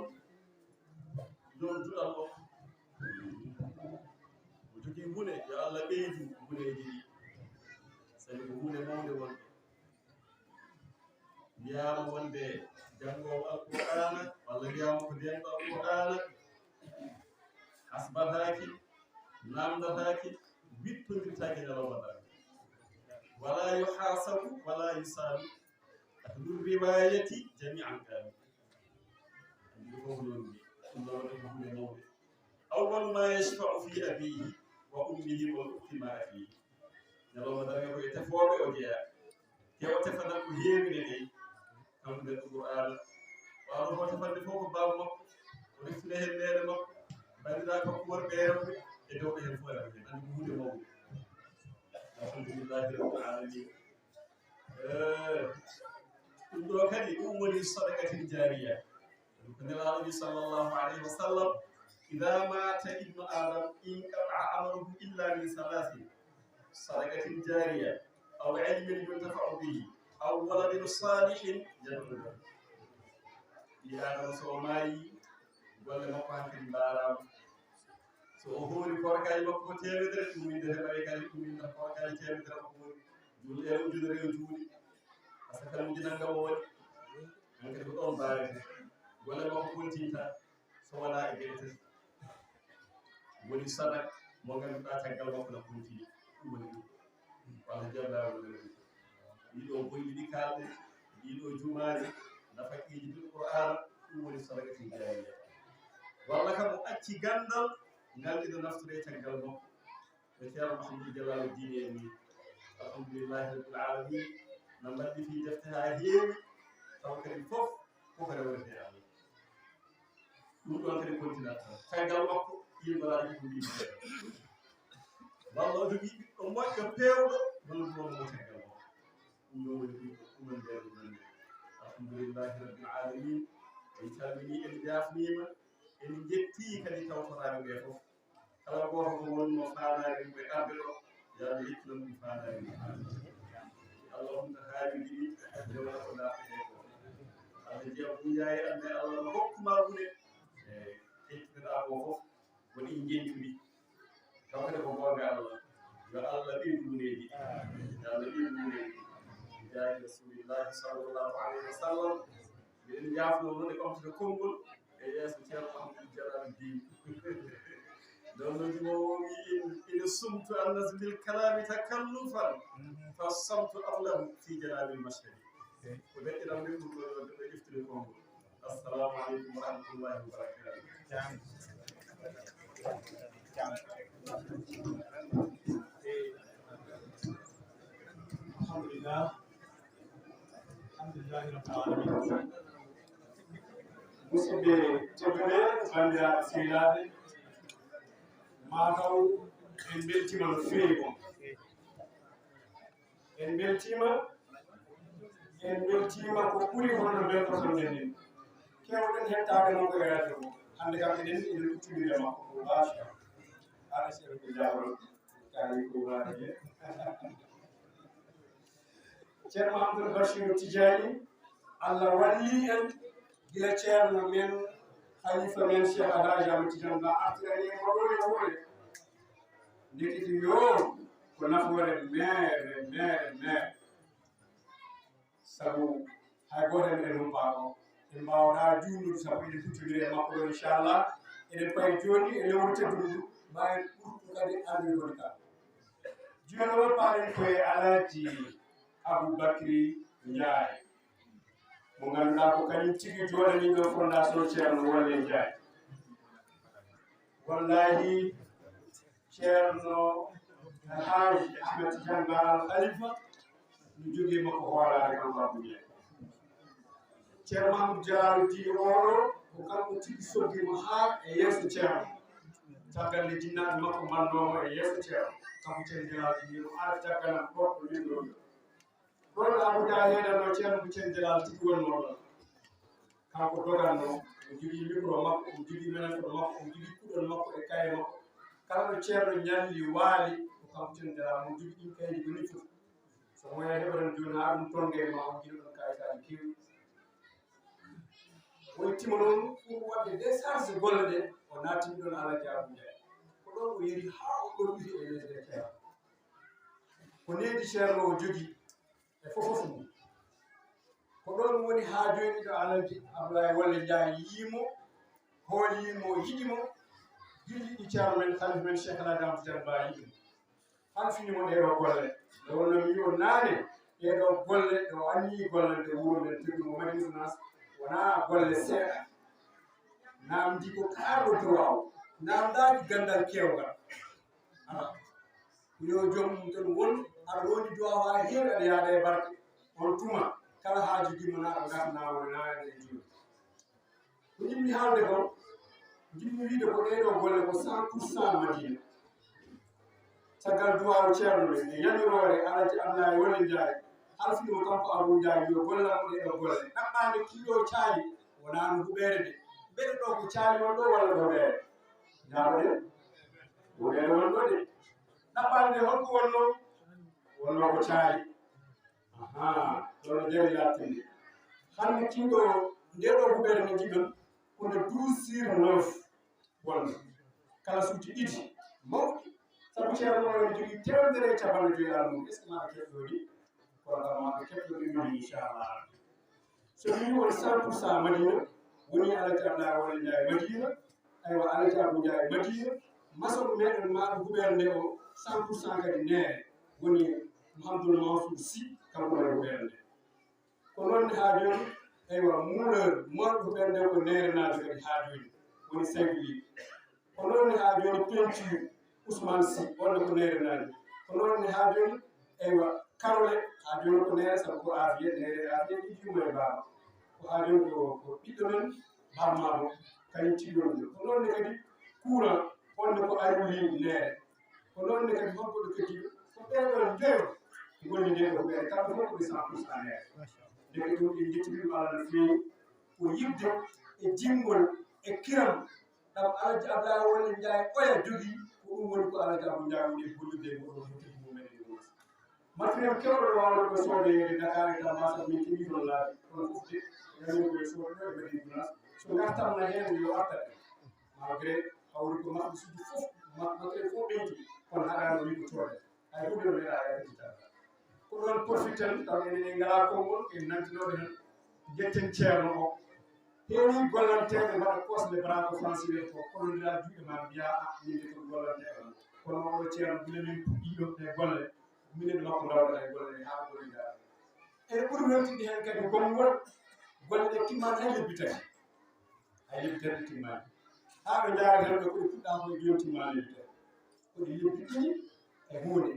Joom duɗal o, o jogii ngune, yo Allah ɓeydu nguneeji ɗi. Sabi ko huunde mawnde wonde. Wiyaama wonde janngoowo Alqur'aana, walla wiyaama ko janngo Alqur'aana, hasbataake, naamnataake, wittondirtaake ñalawma darnga. Wala yuhasabu, wala yusalu, ahlu riwayati jami'an kanu. Ɗum fof noon ni, ɗum noon ko huunde mawde. Awwalu ma yashfa'u fi abihi wa ummihi wal ukhti ma akhihi. Ñalawma darnga ko e tefooɓe o jeyaa. Te o tefanat ko heewi ne kay. Kanko nder Qur'aana. Waaw, ko tefande fof ko baaba makko. O reftude heen neene makko. Banndiraaɓe makko worɓe e rewɓe. E dewɓe heen fof rewɓe. Anndi ko huunde mawde. Alhamdulillahi rabbil alamin. Eh, ɗum ɗo kadi, ɗum woni sadaqatin jaariya. Ko Nelaaɗo wi sallallahu alayhi wa sallam, "Idha mata ibnu Adam inqata'a amaluhu illa min salasin, sadaqatin jariya, aw ilmin yuntafa'u bihi, aw waladin salihin yad'u lahu." Ɓii Aadama so o maayi, golle makko hankadi mbaaraama. So o hoori korkaaji makko ko teemedere, umminde heɓa e kadi umminde korkaaji teemedere o hoori. Juulɗe ujunere o juuli. Asaka ujunere o waɗi. Hankadi ko ɗoon mbaarete. Golle makko kontinta so wonaa e geɗe tati. Woni sadak mo ngannduɗaa caggal makko na kontini. Ɗum woni ɗum. Walla jalla walla ɗii ɗoo boyɗi ɗi kaalɗen, ɗii ɗoo jumaaji, nafaqiiji bil Qur'aana, ɗum woni sadaqatin jaariya. Walla kam o acci ganndal ngal ina naftore caggal makko. No Ceerno Mouhamadou Jalal Diine en ni. Alhamdulillahi rabbil alamin. No mbaɗi fii defte haa heewi, taw kadi fof, fof ko rewrete Allah. Ɗum ɗon kadi continental. Caggal makko, yimɓe laaji ko mbiimi. Walla o jogii ɓiɗɗo moƴƴo peewɗo, walla ɗum wonno caggal makko. Ɗum ɗo woni ɗum, ɗum woni nder ɗum woni. Alhamdulillahi rabbil alamin. En calminii, en jaafniima, en njettii kadi tawtoraaɓe ɓe fof. Kala gooto ko wonnoo faandaare mum e arde ɗo, yo Allah yettinan ɗum faandaare mum. Allah honta haajuuji ɗi, nde wona ko naatnetee ko. Allah jeya Buu Njaay, annde Allah no hokku maa gune. E ƴettinoɗaa ko fof, ko ɗi njentuɗi. Tawde ko goonga Allah. Yo Allah ɓeydu guneeji. Yo Allah ɓeydu guneeji. Jaayi Rasulillahi sallallahu alayhi wa sallam. Miɗen njaafnoo noon e ɓamtude konngol e yeeso Ceerno Mahamadou Jalal Diin. Nden noon, jumoowo o wii, "In, in sumtu an nazmil kalami takallufan, fa samtu ablahu fi janabil mashhadi." Ko deƴƴiram min ɗum ɗo, ɗo, ɗo ƴeftude konngol. Assalamu aleykum wa rahmatullahi wa barakatuh. Alhamdulillah. Alhamdulillahi rabbil alamin. Musidɓe tedduɓe, banndiraaɓe sehilaaɓe, maa taw en mbeltiima no feewi. Bon, en mbeltiima, en mbeltiima ko ɓuri hono mbeltoton-ɗen ni. Keewɗen hettaade mo ko e radio o. Hannde kam eɗen, eɗen kuccondiri e makko ko baasi. Aɗa sera ko jaabol, kaari ko waade. Ceerno Mahamadou Bachirou Tidiane, Allah walli en gila ceerno men, halifa men Cheikh Alhaji Amadou Tidiane Ba artirani en mo ɗo e wuro. Ndekete yo ko nafoore meere, meere, meere. Sabu hay gooto e meɗen humpaako. En mbaawataa juulnude sabu eɗen kuccondiri e makko ɗo, inchallah. Eɗen payi jooni e lewru teddundu, ma en ɓurtu kadi anndude woni ka. Jooni o paaren ko e Alhaji Aboubacry Ndiaye, mo ngannduɗaa ko kañum tigi jooɗaniiɗo Fondation Ceerno Wolle Ndiaye. Wallahi, Ceerno Alhaji Ahmed Tidiane Ba Al Khalifa, no jogii makko hoolaare kam Babou Ndiaye. Ceerno Mamadou Jalal Diine oɗo, ko kanko tigi soggi mo haa e yeeso Ceerno. Caggal nde jinnaaɓe makko mbannoo mo e yeeso Ceerno, kanko Ceerno Jalal Diine o ara caggal am ɗo, ɗo min ɗo. Ɗon Abuja heedanno Ceerno Hussein Jalal tigi wonnoo ɗon. Kanko doganno, o jogii micro makko, o jogii micro makko, o jogii kuɗol makko e kaye makko. Kala ɗo Ceerno ñalli waali, ko kanko Hussein Jalal mo jogii ɗin kayeji ko ni fof. So mo yahi heɓatan jooni haa ɗum tonnge ma, on jino ɗon kayitaaji keewɗi. O ittima noon pour waɗde décharge golle ɗe, o nattini ɗon Alhaji Abuja. Ko ɗon o yeri haa o ɗon wiyte e lesde Ceerno. Ko needi Ceerno o jogii e fof fof mum. Ko ɗoon woni haa jooni ɗo Alhaji Abdoulaye Wolle Ndiaye yii mo, hoolii mo, yiɗi mo, gilli ɗi Ceerno men, Khalifa men Cheikh El Hadj Amadou Tidiane Ba yiɗi mo. Halfini mo ɗee ɗoo golle. Nde wonno mi wi'o naane, ɗee ɗoo golle, ɗo anniyi golle nde wuro men teddu mo Madina Gounass, wonaa golle seeɗa. Naamndi ko kaarɗo duwaaw, naamndaaki ganndal keewgal. Alaa. Ko yo joom mum tan won, aɗa wondi duwaaw haa heewi, aɗa yaada e barke. On tuma, kala haaju gimmo na aɗa ngarta naawol naane e juuɗe. Ko njiɗmi haalde ko, njiɗmi wiide ko ɗee ɗoo golle ko cent pour cent Madina. Caggal duwaaw Ceerno men e yamiroore Alhaji Abdoulaye Wolle Ndiaye, halfini mo kanko Abou Ndiaye yo gollan mo ɗee ɗoo golle. Ɗaɓɓaande kiiɗoo caali wonaa no huɓeere de. Mbeɗa ɗoo ko caali won ɗoo walla ko huɓeere? Njaabo de, huɓeere won ɗoo de. Ɗaɓɓaande nde holko wonnoo? Wonnoo ko caali. Ahaa, ɗoon e jari lattinde. Hannde kiiɗo ndee ɗoo huɓeere nde njiɗon, ko nde douze sur neuf wonnoo. Kala suuti ɗiɗi mawɗi. Sabu Ceerno o ene jogii teemedere e cappanɗe joy almuudo. Est-ce que maɗa keɗɗoo ɗi? Kono kam maɗa keɗɗoo ɗi ɗum, inchallah. So mi woni cent pour cent Madina, woni Alhaji Abdoulaye Wolle Ndiaye Madina, aywa, Alhaji Abou Ndiaye Madina, masoŋ meɗen maaɗo huɓeere nde o, cent pour cent kadi neere, woni Mouhamadoul Mansour Sy, kanko woni huɓeere nde. Ko noon ne haa jooni, aywa, mouleur mawɗo huɓeere nde ko neere naajo kadi haa jooni, woni Seydou Ly. Ko noon ne haa jooni peinture Ousmane Sy, wonde ko neere naajo. Ko noon ne haa jooni, eywa, karole haa jooni ko neere, sabu ko Afia, neere Afia ɗi juma e baaba. Ko haa jooni ko, ko ɓiɗɗo men, Harmaaɗo kañum tiɗɗo ɗum. Ko noon ne kadi courant, on ne ko ayru leydi neere. Ko noon ne kadi holko ɗo kadi ko ɓeeɗo njoyo ngoni nde ɗo ɓeeɗo kamɓe fof ko ɓe cent pour cent neere. Ndeke ɗum en njettirii ɗum Allah no feewi. Ko yiɗde e jinngol e kiram ɗam Alhaji Abdoulaye Wole Ndiaye oya jogii, ko ɗum woni ko Alhaji Abou Ndiaye woni e gollude e ngoɗo woni tigi mum en e Gunaas. Matériel kewɗo waawde ko soodee e Dakar e Tamba, sabu min keɓii toon laabi, kono fof de, ñamen ko e soodee e mbaɗi Gunaas. So ngartam na heen, yo artat en. Malgré hawri ko marsuuji fof, ma-, matériel fof ɓeyti, kono haɗaano wi ko coodee. Hay huunde no meeɗaa e Tamba. Ko ɗoon profiten, taw enen en ngalaa konngol, en nantinooɓe tan, njetten ceerno o. Heewii gollanteeɓe mbaɗa kosɗe bras ko français wiyata ko, kollondiraa juuɗe ma, mbiyaa, "Ah, min de ko gollanteeɗo am." Kono oɗo ceerno, gila min puɗɗii ɗo e golle, minen e makko ndawɗen e golle ɗe haa golle njaara. Ene ɓuri weltinde heen kadi konngol, golle ɗe timmaani hay lebbi tati. Hay lebbi tati timmaani. Haa ɓe njaara tan ɓe ko ɓe puɗɗaa ko e jooni timmaani lebbi tati. Ko ɗi lebbi ɗiɗi e huunde.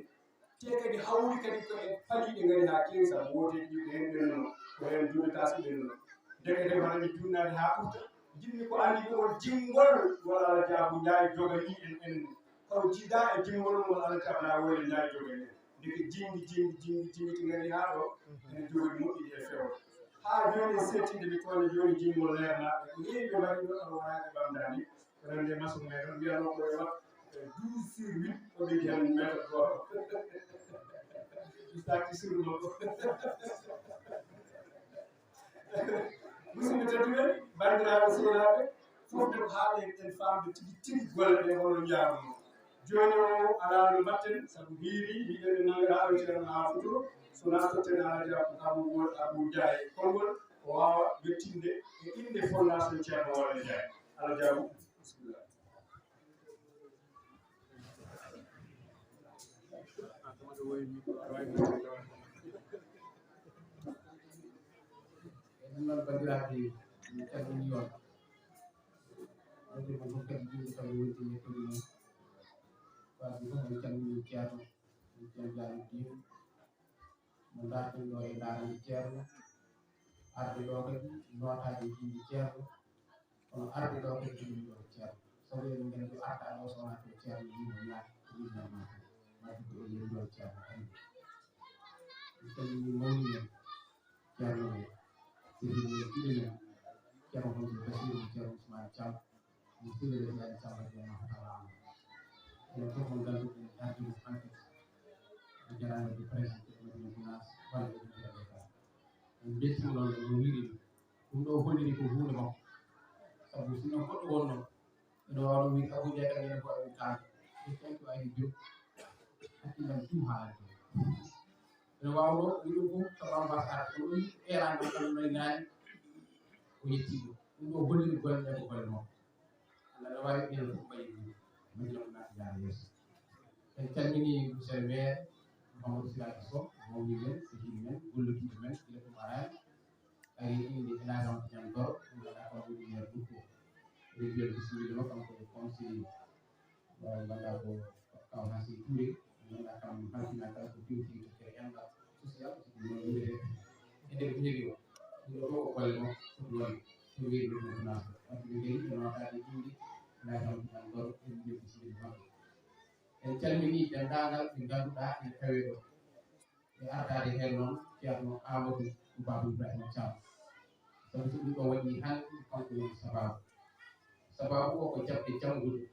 Te kadi hawri kadi ko e paliiɗe ngari haa keewi, sabu wooteeji ɗi ko heen ɓennuno, ko heen juuɗe taaske ɓennuno. Ndekete hono ɓe juutnaade haa ɓurta. Njiɗmi ko anndi ko on jinngol walla Alhaji Abou Ndiaye joganii en ɓennuno. Taw jiidaa e jinngol ngol Alhaji Abdoulaye Wole Ndiaye joganii en. Ndeke jinngi, jinngi, jinngi, jinngi, to ngari haa ɗo, ene jogori moƴƴi e fewre. Haa jooni en seettiinde mi tooña jooni jinngol leernaaɓe. Ko heewi ɓe mbaɗi ɗo, taw wonaa ɓe ɓamdaani. Kono nde maçon men ɗon mbiyatnoo ko e waɗ, e douze sur huit, o ɓeydi heen mètre gooto. Ustaaki sirru makko. Musidɓe tedduɓe, banndiraaɓe sehilaaɓe, fof de ko haaɗi en, en faamde tigi tigi golle ɗe holno njaarunoo. Jooni o alaa no mbaɗten, sabu hiiri, mbiɗen en nanngataa ɗo Ceerno haa futuro, so naastoten Alhaji Abou, Abou Wol, Abou Ndiaye konngol, o waawa yettinde e innde Fondation Ceerno Wole Ndiaye. Alhaji Abou, bisimilla. Ɗum noon, banndiraaɓe, min calminii on. Wonde ko ɗum kadi juulde tawi wonti e koɗi mum. Waɗde fof, en calminii Ceerno, en calminii diine. Mo ndaarten ɗo e ndaarande Ceerno. Arde ɗo kadi nootaade e innde Ceerno. Kono arde ɗo kadi ko ɗum ɗo Ceerno. Sabu eɗen nganndi o arta ɗo so wonaa ko Ceerno yimɓe ñaata, ko ɗum ɗon maa ko. Wadde ko eɗen ɗo Ceerno kadi. En calminii mawni men, Ceerno men, sehil men, ɗiɗo men, Ceerno Hamidou Bachir, Ceerno Ousmane Thiam, mo sehil men Ibrahima Samba Dieng, mo Fatala Amadou. Enen fof on ngannduɗen darde mo hanki. O jaraama de présenté Madina Gounass, walla e Madina Dakar. En mbeltiima noon no wiiri ɗum. Ɗum ɗo holliri ko huunde makko. Sabu sinno goɗɗo wonno, ene waawno wiide Abou Ndiaye kam ene ko Abou Tall. Ɗum kanko ari Diop. Hakkillam tout haalde. Ene waawno wiide ɗum fof sabu ambassade. Kono o yiɗi eerande kam no e naani. O yettii ɗum. Ɗum ɗo holliri golle ɗe ko golle makko. Allah no waawi ɓeen fof mbayi ɗum. Madina ko naata jaara yeeso. En calminii monsieur le maire, Mamadou Siraji Sow, mawni men, sehil men, gollidiiɗo men, gila ɗum araani. Ari innde Elhadji Amadou Niang Goro, ɗum waɗa ko woni maire Ɓukko. Eɗen mbiya bisimilla ma, kanko e conseiller, mo ngannduɗaa ko Kaw Hasim Touré, mo ngannduɗaa kam halfinaaka ko fewti e enɗam social, ko ɗum woni wiyetee e nder ñiiri o. Ɗum ɗo fof ko golle makko foti wonde, ko weeɓi ɗum ko naata. Wadde ɓe ngari ɓe nootaade innde Elhadji Amadou Niang Goro, eɗen mbiya bisimilla maɓɓe. En calminii denndaangal ɓe ngannduɗaa ene tawee ɗo. E artaade heen noon Ceerno Amadou Babou Ibrahima Thiam. Sabu so ɗum ɗo waɗii hannde, kanko woni sabaabu. Sabaabu o ko jaɓde janngude.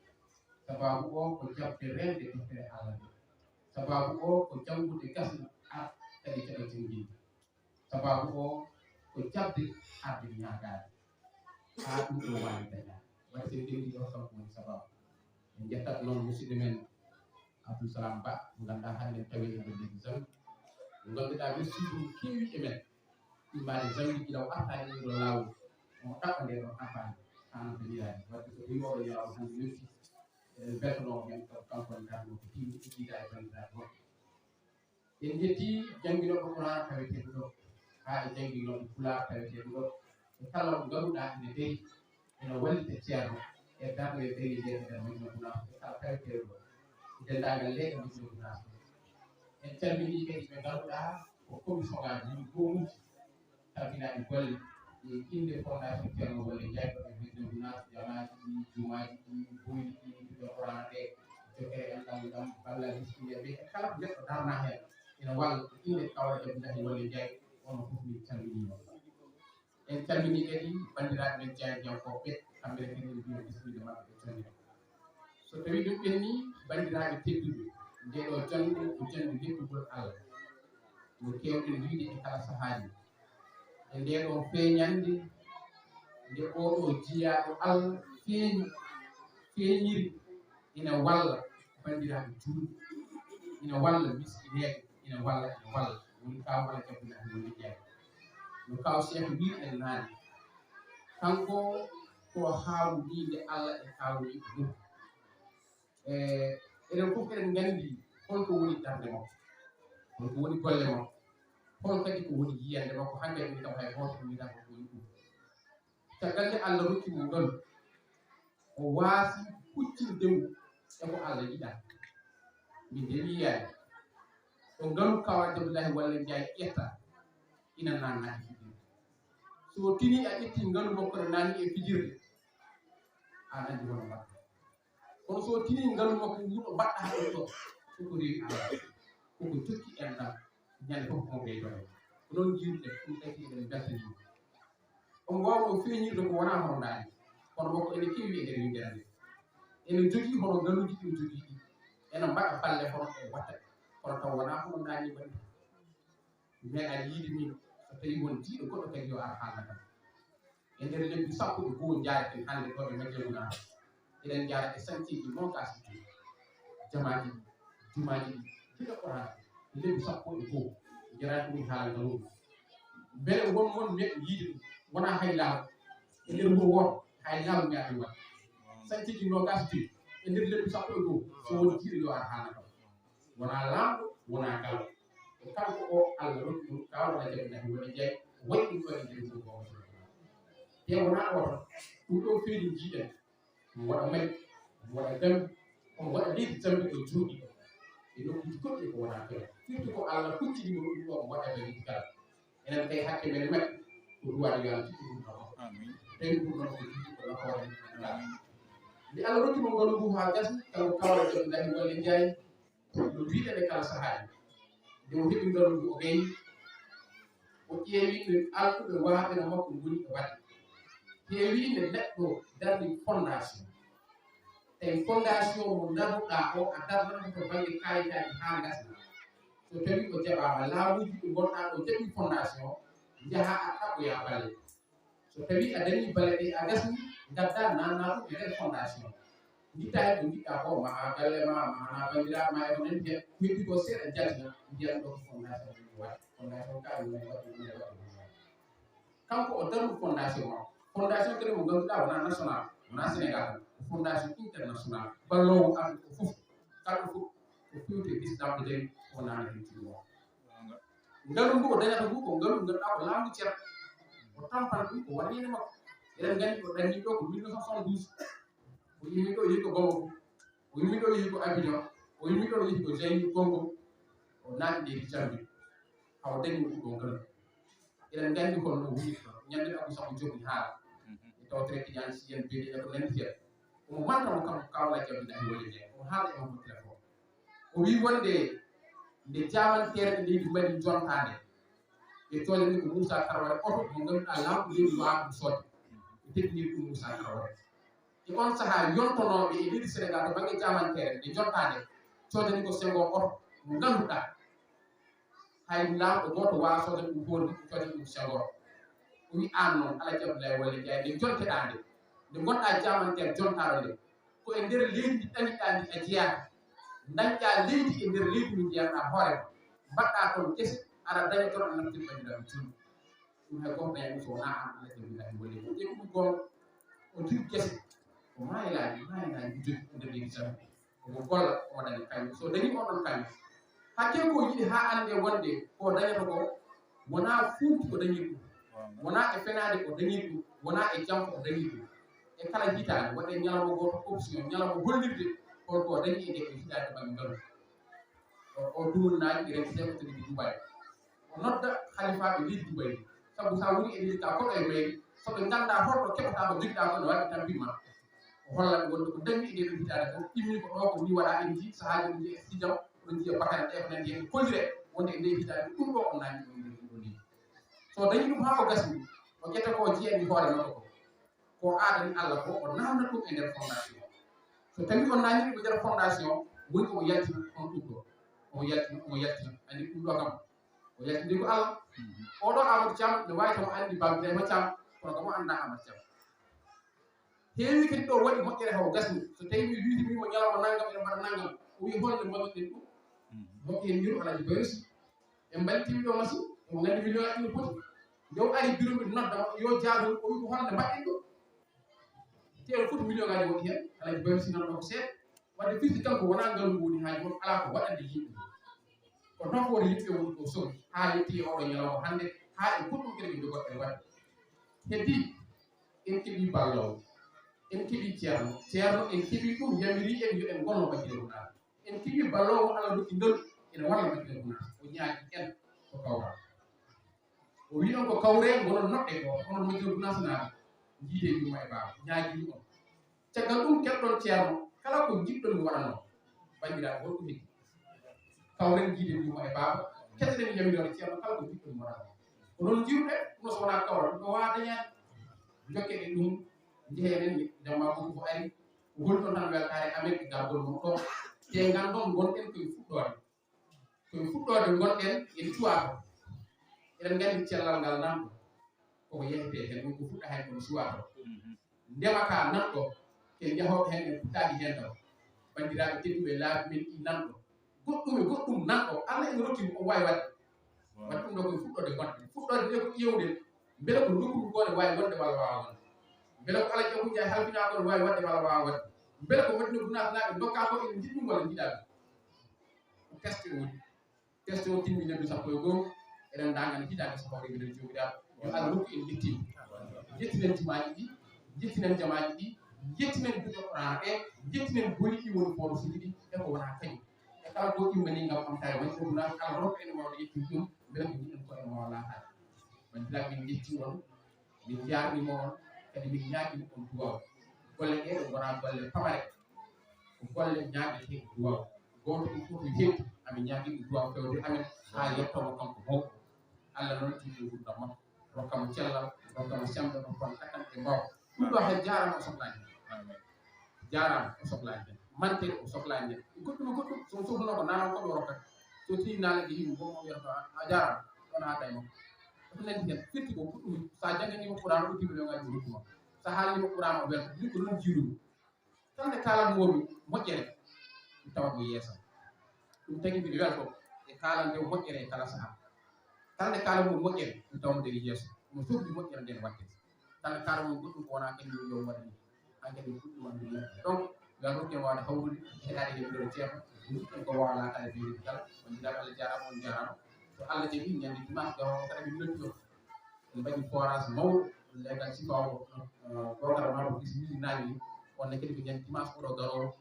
Sabaabu o ko jaɓde reende deftere Allah nde. Sabaabu o ko janngude gasna, ar kadi jaɓa jannginde. Sabaabu o ko jaɓde arde ñaagaade. Haa ɗum ɗo waawi dañaade. Waɗi so en ndenndi ɗo, kanko woni sabaabu. En njettat noon musidɗo men Abdou Salam Ba, mo ngannduɗaa hannde en tawii e nder leydi Zambie. Mo ngannduɗaa mission mum keewi e men. Immaade Zambie gila o artaani e ngol laawol. Omo ɗaɓɓa ndee ɗoon campagne, haa no dañiraade. Waɗde so tawii oɗo ñalawma hannde yonti, eɗen mbeltanoo mo heen, kanko woni darnoo ko tiimi, e jiidaa e banndiraaɓe woɗɓe. En njettii jannginooɓe Qur'aan taweteeɓe ɗo, haa e jannginooɓe Pulaar taweteeɓe ɗo, e kala mo ngannduɗaa ene darii, ene wallita Ceerno e darnde e darii nde e nder Madina Gounass, e kala taweteeɗo ɗo, e denndaangal leyɗe Madina Gounass ɗe. En calminii kadi ɓe ngannduɗaa ko commission ngaaji yimɓe goomuuji, tabinaaɗi golle, Innde Fondation Ceerno Wali Njaay, ko e hedde Gunaas, jamaaji ɗi, jumaaji ɗi, boyli ɗi, duɗe Qur'aana ɗe, jokkere enɗam ngam ballal miskineeɓe, e kala ko neɗɗo darna heen, ina walla. Innde Kawal Abdullahi Wali Njaay, onon fof min calminii on. En calminii kadi banndiraaɓe men jaayndiyankooɓe ɓe, kamɓe ne kadi en mbiyii on bisimilla maɓɓe, ɓe calmina. So tawii ɗum ɓennii, banndiraaɓe tedduɓe, ndee ɗoo jannde ko jannde yettugol Allah, no keewɗen wiyde e kala sahaaji. E ndee ɗoo feeñannde, nde oo ɗoo jiyaaɗo Allah feeñi, feeñiri, ina walla banndiraaɓe juulɓe, ina walla miskineeɓe, ina walla, ina walla. Woni Kaaw Alhaji Abdullahi Wali Njaay. No Kaaw Seeku wiyi en naane, kanko ko haawniinde Allah e kaawniiɗo mum. E, enen fof eɗen nganndi holko woni darnde makko, holko woni golle makko, hol kadi ko woni yiyannde makko. Hannde min kam hay gooto mi wiyataa ko woni ɗum. Caggal nde Allah rokki mo ngalu, o waasi huccinde ngu e ko Allah yiɗaa. Min de mi yiyaani ɗo ngalu Kaaw Alhaji Abdullahi Wali Njaay ƴetta, ina naatna e fijirde. So o tinii a ƴettii ngalu makko no naatni e fijirde, aɗa anndi hono mbaɗɗa. Kono so o tinii ngalu makko ngu, no mbaɗɗa haa ɗo, ɗo, koko rewi Allah, koko jokki enɗam, ñande fof mo ɓeydoto. Ko noon njiiruɗen ɗum, kadi eɗen mbeltanii mo. Omo waawno feeñirde ko wonaa hono ndaani, kono makko ene keewi e nder winndere nde. Ene jogii hono ngaluuji ɗi o jogii ɗi, ene mbaɗa balle hono ɗe watta ɗe, kono taw wonaa hono ndaani waɗi. Mi meeɗaani yiyde min, so tawii won jiiɗo goɗɗo kadi yo ar haalna kam. E nder lebbi sappo e goo njaareten hannde ɗo e Madina Gunaas. Eɗen njaara e sañceeji noogaas e joy. Jamaaji ɗi, jumaaji ɗi, duɗe Qur'aana ɗi, lebbi sappo e goo. Jaraani ɗum e haala ngalooɗi. Mbele won won neɗɗo yiide ɗum, wonaa hay laawol. E nder wuro wooto, hay laawol mi ari waɗ. Sañceeji noogaas e joy, e nder lebbi sappo e goo, so won jiiɗo yo ar haalna kam. Wonaa laamɗo, wonaa galle. Ko kanko o Allah rokki ɗum, Kaaw Alhaji Abdullahi Wali Njaay, waɗi ɗum ɗo e nder wuro ngoo. Te wonaa oo tan, ɗum ɗo feeñi njiiɗen, omo waɗa mali, omo waɗa Gambi, omo waɗa leydi Zambi ɗo jooɗi ɗo. E nokkuuji goɗɗi ko wonaa toon. Firti ko Allah huccini mo ɗum ɗo, omo waɗa e leydi kala. Enen kay hakke men e maɓɓe, ko duwaade yo Allah tikki ɗum ɗo. Amin. Tawi ɗum ɗon ko juuti ko nafoore. Amin. Nde Allah rokki mo ngolu ngu haa gasi, kanko Kaaw Alhaji Abdullahi Wali Njaay, no mbiɗen e kala sahaaji, nde o heɓi ngalu ngu, o gayni, o ƴeewi no alɗuɓe waaɓe no makko ngoni e waɗde. Heewii nde neɗɗo darni fondation. Tawi fondation mo darnuɗaa o, a darnata to bannge kayitaaji haa ngasna. So tawii o jaɓaama, laamuuji ɗi ngonɗaa ɗo jaɓi fondation, njahaa a ɗaɓɓoyaa balle. So tawii a dañii balle ɗe, a gasni, ngaddaa naatnaa ɗum e nder fondation. Ngittaa heen ko njiɗɗaa ko, mahaa galle ma, mahaa banndiraaɓe ma, e ko nanndi heen. Ko heddi ko seeɗa, njaltina, mbiyaa ɗum ɗo ko fondation ɗum waɗi. Fondation ka ɗum waɗi, ɗum waɗi, ɗum waɗi. Kanko o darnu fondation makko. Fondation kadi mo ngannduɗaa wonaa national, wonaa Sénégal tan. Ko fondation international. Balloowo aduna o fof. Kala fof ko fewte Islam o dañi, o naana heen cuuɗi makko. Ngalu ngu o dañata ngu ko ngalu ngannduɗaa ko laamu ceer. O tampana ɗum ko woniinde makko. Eɗen nganndi o ɗanni ɗo ko mille neuf cent soixante-douze. O yimmi ɗo yehi ko Bamako. O yimmi ɗo yehi ko Abidjan. O yimmi ɗo yehi ko Zaïre, Congo. O naati leydi Zambi. Haa o dañi ɗum ɗo ngalu. Eɗen nganndi holno o woni ɗo. Ñande Abu Samba Diop ni haala. E tawtere Tidiane Sy en, Bedi en, ko nanndi heen. Omo manta mo kam Kaaw Alhaji Abdullahi Wali Njaay. Omo haala e makko téléphone. O wii wonde nde jaamanteere e leydi Mali jontaande, ɓe coodani ko Moussa Traoré oto mo ngannduɗaa laamɗo leydi waawaa ɗum soodde. Ɓe teddiniri ɗum Moussa Traoré. E on sahaa, yontonooɓe e leydi Sénégal to bannge jaamanteere nde jontaande, coodani ko Senghor oto mo ngannduɗaa hay laamɗo gooto waawaa soodde ɗum, hoore ɗum, coodde ɗum Senghor. O wiyi, aan noon, Alhaji Abdoulaye Wali Njaay, nde jonteɗaa nde, nde ngonɗaa jaamanteer jontaaɗo nde, ko e nder leydi ndi ɗaŋiɗaa ndi a jeyaa, dañɗaa leydi e nder leydi ndi njeyanɗaa hoore ma, mbaɗɗaa toon gese, aɗa daña toon, aɗa naftira banndiraaɓe juulɓe. Ɗum hay gooto daña ɗum so wonaa aan, Alhaji Abdoulaye Wali Njaay. Te ɗum goonga, o jogii gese, ko maayelaaji, maayelaaji o jogii e nder leydi Zambi. Omo golla, omo daña kañum. So dañii oɗon kañum, hakkee ko yiɗi haa annde wonde ko dañata ko, wonaa fuuti o dañii ɗum, wonaa e fenaande o dañii ɗum, wonaa e jam o dañii ɗum. E kala hitaande, waɗee ñalawma gooto option, ñalawma hollirde hol ko o dañi e ndee hitaande bannge ngalu. O, o dumunnaaki, rentete ko tagi Dubai. O nodda halifaaɓe leydi Dubai ndi. Sabu so a woni e nder ka koɗo e mayri, so ɓe nganndaa holto keɓataa ko njogiɗaa ko, no waɗi tampin ma. O holla ɓe wonde ko dañmi e ndee ɗoo hitaande ko, immi ko ɗoo ko mi waɗa, en njii sahaaji ɗum e sijam, oɗon njiya bakane ɗee ko nanndi heen kollire, wonde e ndee hitaande ɗum ɗoo on naamni ɗum ɗum ɗum ɗum. So dañi ɗum haa o gasni, o ƴetta ko o jiyani hoore makko ko. Ko aadani Allah ko, o naamna ɗum e nder fondation. So tawi on naamni ɗum e nder fondation, woni omo yaltina on ɗum ɗoo. Omo yaltina, omo yaltina. Anndi ɗum ɗoo kam, o yaltini ko Allah. Oɗo Amadou Thiam, ne waawi taw anndi Baba Ibrahima Thiam, kono kam o anndaa Amadou Thiam. Heewi kadi ɗo waɗi moƴƴere haw gasni. So tawi mi wiiti mi mo ñalawma nanngam, ene mbaɗa nanngam. O wi holno mbaɗuɗen ɗum? Moƴƴi en mbiru Alhaji Bayrusi. En mballitii ɗo machine, omo nganndi million aji no poti. Nde o ari biro mbiɗo nodda mo, yo jaadu, o wi ko holno mbaɗɗen ɗo? Te o foti million aji woɗɗi heen, Alhaji Bayrusi nan ɗo ko seeɗa. Wadde firti kanko wonaa ngalu ngu woni haaju makko, alaa ko waɗande yimɓe. Ko nafoore yimɓe woni ko sohli, haa yetti e oɗo ñalawma hannde, haa e goɗɗum kadi ɓe jogotɓe waɗde. Heddi, en keɓii balloowo, en keɓii ceerno, ceerno en keɓii ɗum yamirii en yo en ngonno Banndiraaɓe Pulaar. En keɓii balloowo mo Allah rokki ngalu, ene walla Banndiraaɓe Pulaar. O ñaagi en ko kawral. O wi noon ko kawree, ngonon noɗɗe goo, onon majjooɓe nationale, njiidee yumma e baaba, ñaagii on. Caggal ɗum, keɗoɗon ceerno, kala ko njiɗɗon mi waɗanoo. Banndiraaɓe, holko heddi? Kawren njiiden yumma e baaba, keɗoɗen yamiroore ceerno, kala ko njiɗɗon mi waɗanoo. Ko noon njiiruɗen, ɗum so wonaa kawral, ɗum ko waawaa dañaade. Njokken e ɗum, njehen en, jamma ko ko ari, ko holɗon tan weltaare amen e gargol mon ɗo. Te nganndon ngonɗen koye fuɗɗoode. Koye fuɗɗoode ngonɗen en cuwaato. Eɗen nganndi cellal ngal nan ɗo. Koko yehete heen, ɗum ko fuɗɗa heen kono suwaato. Ndema ka nan ɗo, ken jahooɓe heen en puɗɗaaki heen taw. Banndiraaɓe tedduɓe laabi men ɗi nan ɗo. Goɗɗum e goɗɗum nan ɗo, Allah ene rokki mo, o waawi waɗde. Waɗi ɗum ɗo koye fuɗɗoode ngonɗen. Fuɗɗoode nde ko ƴeewden, mbele ko nokku ngu ne waawi wonde walla waawaa wonde. Mbele ko Alhaji Abou Ndiaye halfinaa ko ne waawi waɗde walla waawaa waɗde. Mbele ko Madina Gunaas naaɓe ndokkaa ko ene njiɗ ɗum walla njiɗaa ɗum. Ko test o woni. Test o timmi lebbi sappo e goo, eɗen ndañana hitaande so hawre mbiɗen joomiraaɗo. Yo Allah rokku en yettiinde. Yettinen jimaaji ɗi, yettinen jamaaji ɗi, yettinen duɗe Qur'aana ɗe, yettinen boli ɗi woni foodo suuji ɗi, e ko wonaa kañum. E kala ko immanii ngam ɓamtaare woni ɗum, Allah rokku en wawde yettude ɗum, mbele ko njiɗen ko en waawa laataade. Banndiraaɓe, min njetti on, min njaarnima on, kadi min ñaagima on duwaaw. Golle ɗee ɗo ngonaa golle pamare, ko golle ñaagetee duwaaw. Gooto ɗum fof mi heddi, amin ñaagii ɗum duwaaw fewde amen, haa yettooma kanko mawɗo. Allah noon tiiɗi ngurdam makko, rokka mo cellal, rokka mo semmbe, rokka mo takkanɗe mbaaw. Ɗum ɗo hay jaaraama o sohlaani. Jaaraama o sohlaani heen. Mante o sohlaani heen. Goɗɗum e goɗɗum, so sohluno ko nanan ko ɗo rokkata. So tii nanan ɗi yimɓe, mbomo wiyata ko a jaaraama, ɗon haa tawi makko. Ko nanndi heen, firti ko goɗɗum, so a jannganii mo Qur'aana, o timmino ngaji o rokku ma. So a haalanii mo Qur'aana, o welta. Ɗum ko noon jiiruɗum. Kala nde kaalanmi moƴƴere, mi tawa mo yeeso. Ɗum tagi mbiɗo welto e kaalande moƴƴere e kala sahaa. Kala nde kaalanmi moƴƴere, mi tawa mo nder yeeso. Omo sohli moƴƴere nden waɗde. Kala nde kaalanmi goɗɗum ko wonaa kañum yo waɗani. Hankadi mi fuɗɗi wonde neɗɗo. Donc, yo Allah rokku en waawde hawrude, heɗaade e mbiɗo ceerno. Ɗum ko waawa laataade ɓeydude kala. On njiɗaɓe, Allah jaaraama, on njaaraama. So Allah jaɓi, ñande dimanche garoowo kala min noddi on. En mbaɗi forage mawɗo, leegal sifaawo, eh, Bocar Mamadou Gis Mili naanni. On ne kadi ko ñande dimanche oɗo garoowo.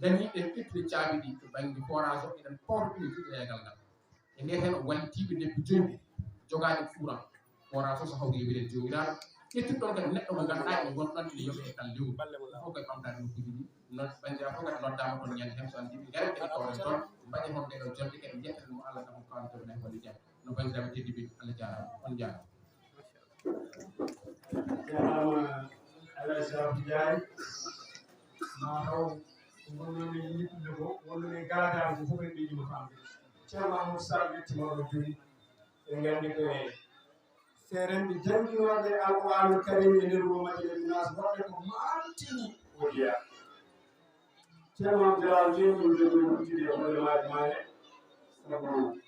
Dañi en ƴettude caabi ɗi to bannge forage o, eɗen pawta ɗum e juuɗe leegal ngal. E nder heen o wallitiiɓe lebbi joyi jogaaɗi courant. Forage o so hawri e wiɗen joomiraaɗo. Ƴettude ɗon kadi neɗɗo mo ngannduɗaa ene ngonɗon ene yoɓe e kala lewru. Fof koye ɓamtaade nokkuuji ɗi. Noon banndiraaɓe fof kadi noddaama toon ñande heen, so Allah jaɓi ngaren kadi kawren toon. Mbaɗen heen ɗee ɗoo jonde kadi njettaten mo Allah kam ko kawren toon men woni jam. No banndiraaɓe tedduɓe, Allah jaaraama, on njaaraama. Jaaraama Alhaji Abou Ndiaye. Ma taw ko ngonnomi yiɗude ko, wonno e gaadago ko fof en ɓeydima famde. Ceerno Amadou Sall yettima ɗo jooni. En nganndi ko e seerenɓe jannginooɓe Alquraanul Kariim e nder wuro Madina Gunaas, woɓɓe ko maantini o jeyaa. Ceerno Abdoulaye Dieng, ɗum jogi wuttude e hoore maaji maa he, sabu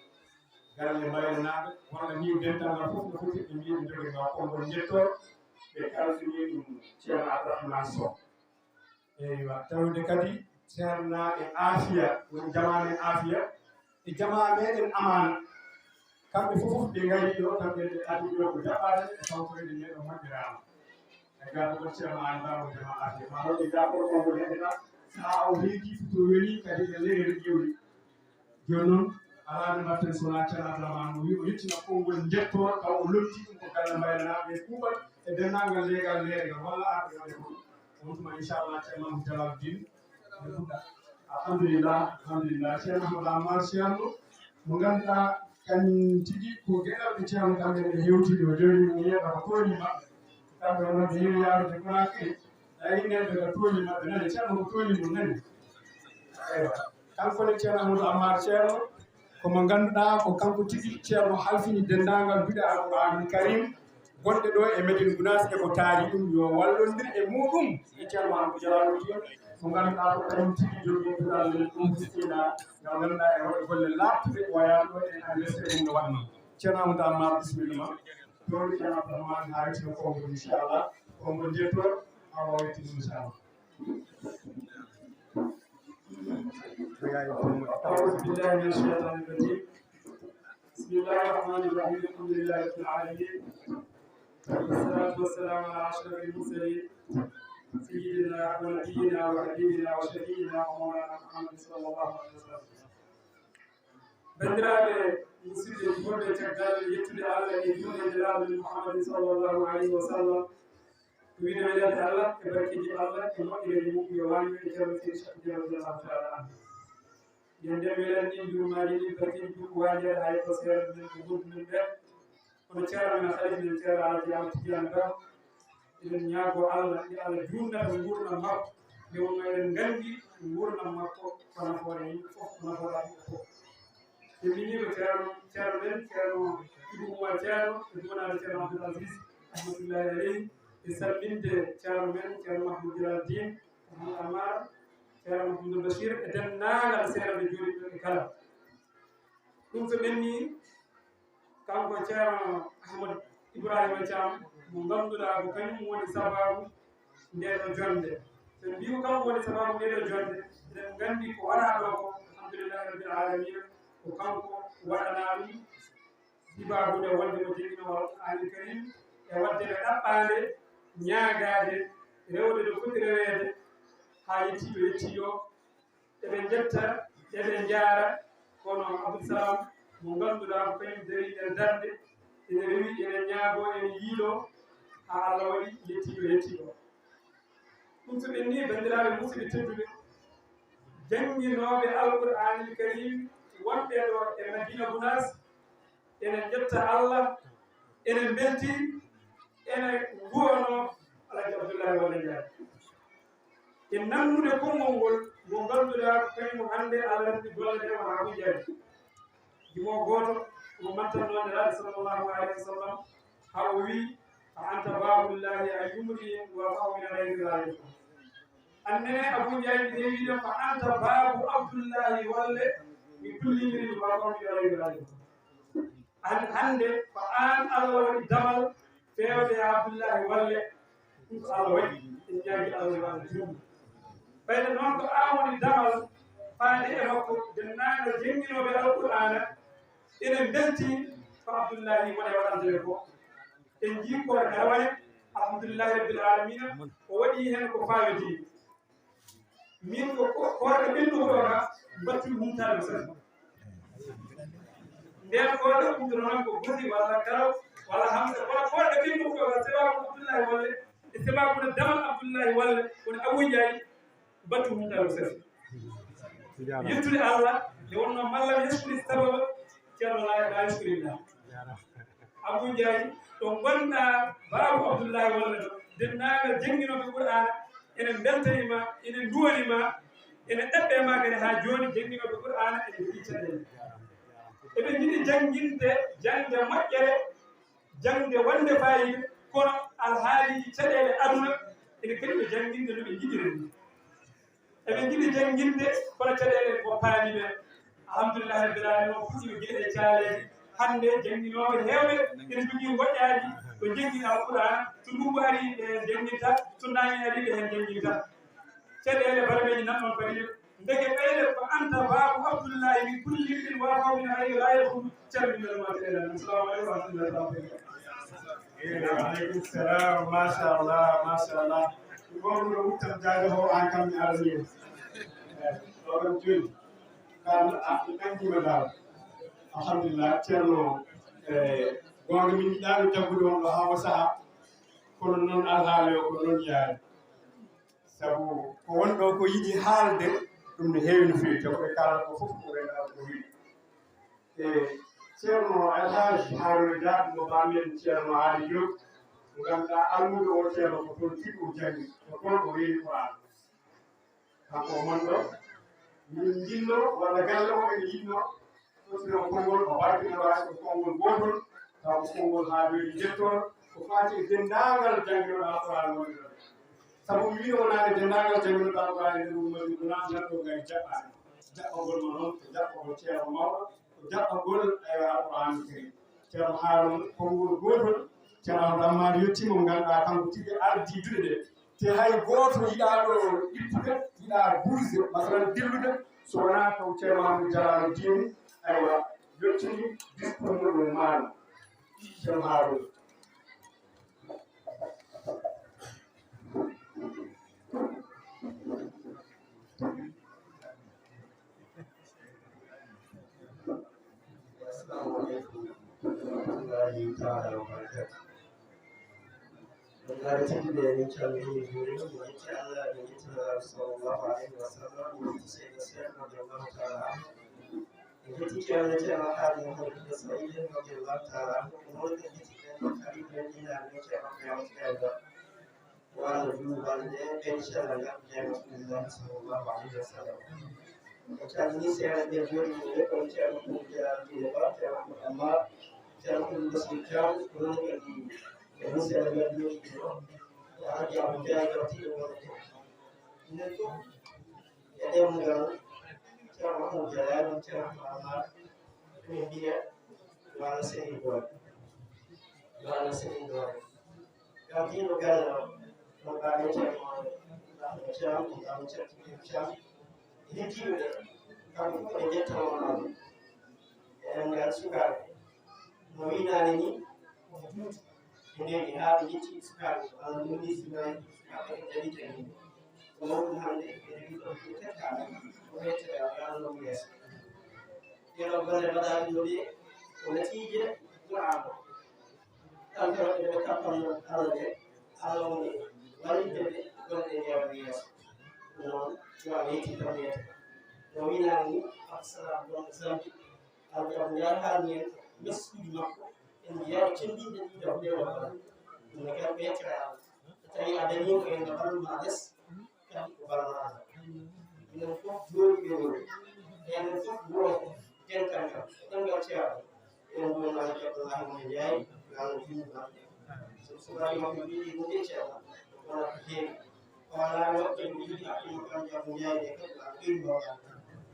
galle mbaylo naaɓe, walla nii dental ngal fof no foti ɓe mbiya ɓe jogi ma konngol njettoo, ɓe kalfini ɗum Ceerno Abdourahmane Sow. Eywa, tawde kadi ceernaaɓe Aafiya, woni jamaane Aafiya, e jamaa meɗen Amaana. Kamɓe fof fof ɓe ngari ɗo, kamɓe ɓe addi ɗo ko jaɓɓaade e tawtoreede nde ɗo moƴƴiraama. E garɗo ɗo Ceerno Aali Baaba Jamaa Aafiya. Ma ɗo ɓe jaɓɓo konngol heɓeta, sahaa o heedi fuɗɗo weli, kadi ɓe leere ƴewri. Jooni noon, Alaa nde mbaɗten so wonaa Ceerno Abdourahmane, mo wi o yettina konngol njettoo, taw o lomtii ɗum ko galle Mbayla naaɓe e kuuɓal e denndaangal leegal leere ngal, walla arɓe ngal e goɗɗum. On tuma, inchallah, Ceerno Mamadou Jalal Din. Alhamdulillah, alhamdulillah. Ceerno Ahmadou Ammar, Ceerno mo ngannduɗaa kañum tigi ko geɗalɓe Ceerno kamɓe ne ɓe hewtidi, o jooɗi ɗum yeeɗa ko tooñi maɓɓe. Kamɓe wonno ɓe yewi yaarude Conakry, tawi neɗɗo ka tooñi maɓɓe nani, Ceerno ko tooñi mum nani. Eywa. Kanko ne Ceerno Ahmadou Ammar Ceerno, ko mo ngannduɗaa ko kanko tigi Ceerno halfini denndaangal duɗe Alqur'aanul Karim gonɗe ɗo e Medina Gounass e ko taari ɗum, yo wallondir e muɗum e Ceerno Amadou Jalaaluddin, mo ngannduɗaa ko kañum tigi jogii duɗal men ɗum miskiina, ngal ngannduɗaa e waɗde golle laaɓtuɗe, wayano ɗo en anniversaire mum no waɗno. Ceerno Amadou Ammar, bisimilla ma. Ɗo Ceerno Abdourahmane haa yettina konngol, inchallah. Konngol njettoo, haa o yettina, inchallah. أعوذ بالله من الشيطان الرجيم. بسم الله الرحمن الرحيم. الحمد لله رب العالمين. والصلاة والسلام على أشرف المرسلين سيدنا ونبينا وحبيبنا وشفيعنا ومولانا محمد صلى الله عليه وسلم. Banndiraaɓe musidɓe, wonɓe caggal yettude Allah e juulde Nelaaɗo men Muhammadin sallallahu alayhi wa sallam, ko wiyde welande Allah e barkeeji Allah e moƴƴere mum yo waañu e Ceerno Seydi Cheikh Tidiane radiyallahu taala anhu. Yen nden welande ɗin jurumaaji ɗin barkeeji ɗin ko waañeede hay ko seeɗa men ko gonɗi men ɓe. Kono Ceerno men Khalifa men Ceerno Alhaji Amadou Tidiane Ba, eɗen ñaagoo Allah, nde Allah juutnata nguurndam makko, nde wonno eɗen nganndi nguurndam makko ko nafoore yimɓe fof, ko nafoore aduna fof. Ɓe miñii ko Ceerno, Ceerno men, Ceerno Ibou Oumar Ceerno, e duwanaade Ceerno Abdoul Aziz, rahmatullahi aleyhi, e salminde Ceerno men, Ceerno Mahmoud Jalal Din, Mahmoud Amar, Ceerno Mahmoudou Bachir, e denndaangal seeɗa ɓe jooɗiiɓe ɓe kala. Ɗum so ɓennii, kanko Ceerno Ahmad Ibrahima Thiam, mo ngannduɗaa ko kañum woni sabaabu ndee ɗoo jonnde. So en mbiyu kanko woni sabaabu ndee ɗoo jonnde, eɗen nganndi ko waɗaa ɗoo ko, alhamdulillahi rabbil aalamiina, ko kanko waɗanaa ɗum, sibaabu nde wonde mo jannginoowo Alqur'aani Karim, e waɗde ɓe ɗaɓɓaande, ñaagaade, rewde ɗo foti reweede, haa yettii ɗo yettii ɗoo. Eɓe njetta, eɓe njaara, kono Abdul Salam, mo ngannduɗaa ko kañum darii nder darnde, ene rewi, ene ñaagoo, ene yiiloo, haa Allah waɗi yettii ɗo yettii ɗoo. Ɗum so ɓennii, banndiraaɓe musidɓe tedduɓe, jannginooɓe Alqur'aanil Karim wonɓe ɗo e Madina Gunaas, ene njetta Allah, ene mbeltii, ene nguwanoo Alhaji Abdullahi Walla Njaay. E nannude konngol ngol, mo ngannduɗaa ko kañum hannde Allah renti golle ɗe wona Abu Njaay. Jimo gooto, mo mantanno Nelaaɗo sallallahu alayhi wa sallam, haa o wii, "Fa anta baabullahi ayyumri'in wa fahu min ghayri zalika." Annene Abu Njaay, mi heewi ɗon, "Fa anta baabu Abdullahi Walle, mi kulli min wa fahu min ghayri zalika." An hannde ko aan Allah waɗi damal feewde e Abdullahi Walle. Ɗum ko Allah waɗi, en ñaagi Allah yo Allah juutnu. Ɓayde noon ko aan woni damal faade e makko, denndaangal jannginooɓe Alqur'aana, ene mbeltii ko Abdullahi woni e waɗande ɓe ko. En njii ko rawane, alhamdulillahi rabbil aalamiina, o waɗi heen ko faayodii. Min ko, ko, koorɗe ɓennuɗo ka, mbattu humtaade sati. Nden koorɗe humtuno noon ko Basi walla Karaw walla Hamsa, walla koorɗe ɓennuɗo ka, sababu Abdullahi Walle, e sababu no damal Abdullahi Walle, woni Abu Njaay, mbattu humtaade sati. Yettude Allah, nde wonno mallam yeskuri sababa, Ceerno la, la yeskuri la. Abu Njaay, to ngonɗaa, baabu Abdullahi Walle ɗo, denndaangal jannginooɓe Qur'aana, ene mbeltanii ma, ene nduwani ma, ene ɗaɓɓe ma kadi haa jooni, jannginooɓe Qur'aana ene njogii caɗeele. Eɓe njiɗi jannginde, jaŋde moƴƴere, jaŋde wonde faayiida, kono alhaaliiji caɗeele aduna ene kaɗi ɓe jannginde no ɓe njiɗiri ni. Eɓe njiɗi jannginde, kono caɗeele ko paani ɓe. Alhamdulillahi rabbil aalamiin, o fuɗɗiima gila e caaleeje. Hannde jannginooɓe heewɓe ene njogii ngoƴƴaaji, ko njanngi Alqur'aana, so ndunngu arii ɓe heen njannginta, so naange arii ɓe heen njannginta. Caɗeele barameeji nan noon padi ɓe. Ndeke ɓeyde ko anta baabu Abdullahi min kulli min wa qawmin hayya la yadkhulu. Ceerno min mbaɗa ma caɗeele. Assalamu aleykum wa rahmatullahi wa barakatuh. Eey, wa aleykum salam. Machallah, machallah. Ko ɗum ɗo wuttan jaade ho an kam mi arani en. Eey, ɗo ɗon jooni. Kam a, a ɓanngima dal. Alhamdulillah, Ceerno, e goonga min yiɗaano jaggude on ɗo haa o saha, kono noon alhaali o ko noon yaari. Sabu ko wonɗo ko yiɗi haalde, ɗum ne heewi no feewi, taw ɓe kaalata ko fof ko renndo ko yiɗi. E Ceerno Alhaji Harouna Dia mo baamen Ceerno Aali Diop, mo ngannduɗaa almuudo o Ceerno ko toon tigi o janngi, ko toon o reeni Qur'aan. Kanko o mon ɗo, min njinnoo, walla galle o ene yiɗnoo, tottira konngol, o barkinora ko konngol gootol, taw ko konngol haa jooɗi njettoor, ko faati e denndaangal jannginooɗo Alquraan wonde ɗo. Sabu mi wiino naane denndaangal jannginooɗo Alquraan e nder wuro Madina, wonaa nanɗo ngari jaɓɓaade. Jaɓɓagol mo noon, ko jaɓɓagol Ceerno mawɗo, ko jaɓɓagol, aywa, Alquraan Kariim. Ceerno Haaruna, konngol gootol, Ceerno Amadou Ammaar yettii mo, mo ngannduɗaa kanko tigi ardii duɗe ɗe. Te hay gooto yiɗaa ɗo ɗippude, yiɗaa buusde, masalan dillude, so wonaa taw Ceerno Mamadou Jalaalu Diini, aywa, yottini discours muɗum maana. Ceerno Haaruna. Assalamu aleykum wa rahmatullahi taala wa barakatuh. Ɗum ɗaɗo tedduɓe, min calmini, min njuurima, min yetti Allah, min yetti Nulaaɗo sallallahu alayhi wa sallam, min yetti Seydi Cheikh radiyallahu taala anhu, min yetti Ceerno, Ceerno Haaji Mouhamadou Saïd radiyallahu taala anhu, ko noon en yetti ɓen kadi ɓen ina min Ceerno Ibrahima Keita. Wano ɗum balɗe ɓen cellal ngal e Rasuulullaahi sallallaahu alayhi wa sallam. O calmini seeɗa ɓe jooɗi ɗo, on Ceerno Koumba Diallo Diine Ba, Ceerno Ahmad Ammar, Ceerno Koumba Basiir Thiam, ko noon kadi e musidɗo men jooɗiiɗo ɗo, o Alhaji Abou Ndiaye, gartiiɗo wonde. Minen fof e ɗemngal Ceerno Mahmoud Jalal, Ceerno Ahmad Amar, ɓe mbiya, yo Allah seni doole. Yo Allah seni doole. Kam ɗiɗo galle o, on mbaɗe Ceerno Ahmad Thiam, on mbaɗe Ceerno Tidiane Thiam. Heddiiɓe ɓe, kamɓe fof ɓe njettama on Allah. Eɗen ngal sukaaɓe. No wiinaani ni, ko juuti. Ɓe ndewi haa ɓe njetti sukaaɓe, walla ɗum ni sukaaɓe, sukaaɓe ɓe dañi tan ni. Ko mawɗum hannde, ɓe ndewi ɗo ɓe teskaama, ko ɓe teskaama, ɓe annoo yeeso. Ɗeɗo golle mbaɗaaɗe ɗo ɗe, ko natiije Qur'aana o. Kanko waɗi ɓe kappal Allah nde, Allah woni wallitde ɓe, golle ɗe njeewa yeeso. Ɗum noon, yo Allah yetti tan yeeso. No wiinaani ni, Abdou Salam Dongo Zambi, Alhaji Abou Ndiaye haalni en ko nafsuuji makko, en njiyaa cemmbinɗe ɗiɗo nde waɗata. Ɗum ne kadi ɓeytira e Allah. So tawii a dañii ko en no ballu ma les, kadi ko ballu ma Allah. Minen fof jooɗiiɓe woni. Enen fof wuro dental ngal. Ɗemngal ceerno. Eɗen mbiyii Alhaji Abdoulahi Mohamed Ndiaye, yo Allah juutnu balɗe. So, so waɗi makko juuti ɗum e ceerno. Wona ko heewi. Wala woɓɓe ko yiɗi hakkunde Alhaji Abou Ndiaye ɓe kadi, ko Allah ɓeydu ɗo ngal.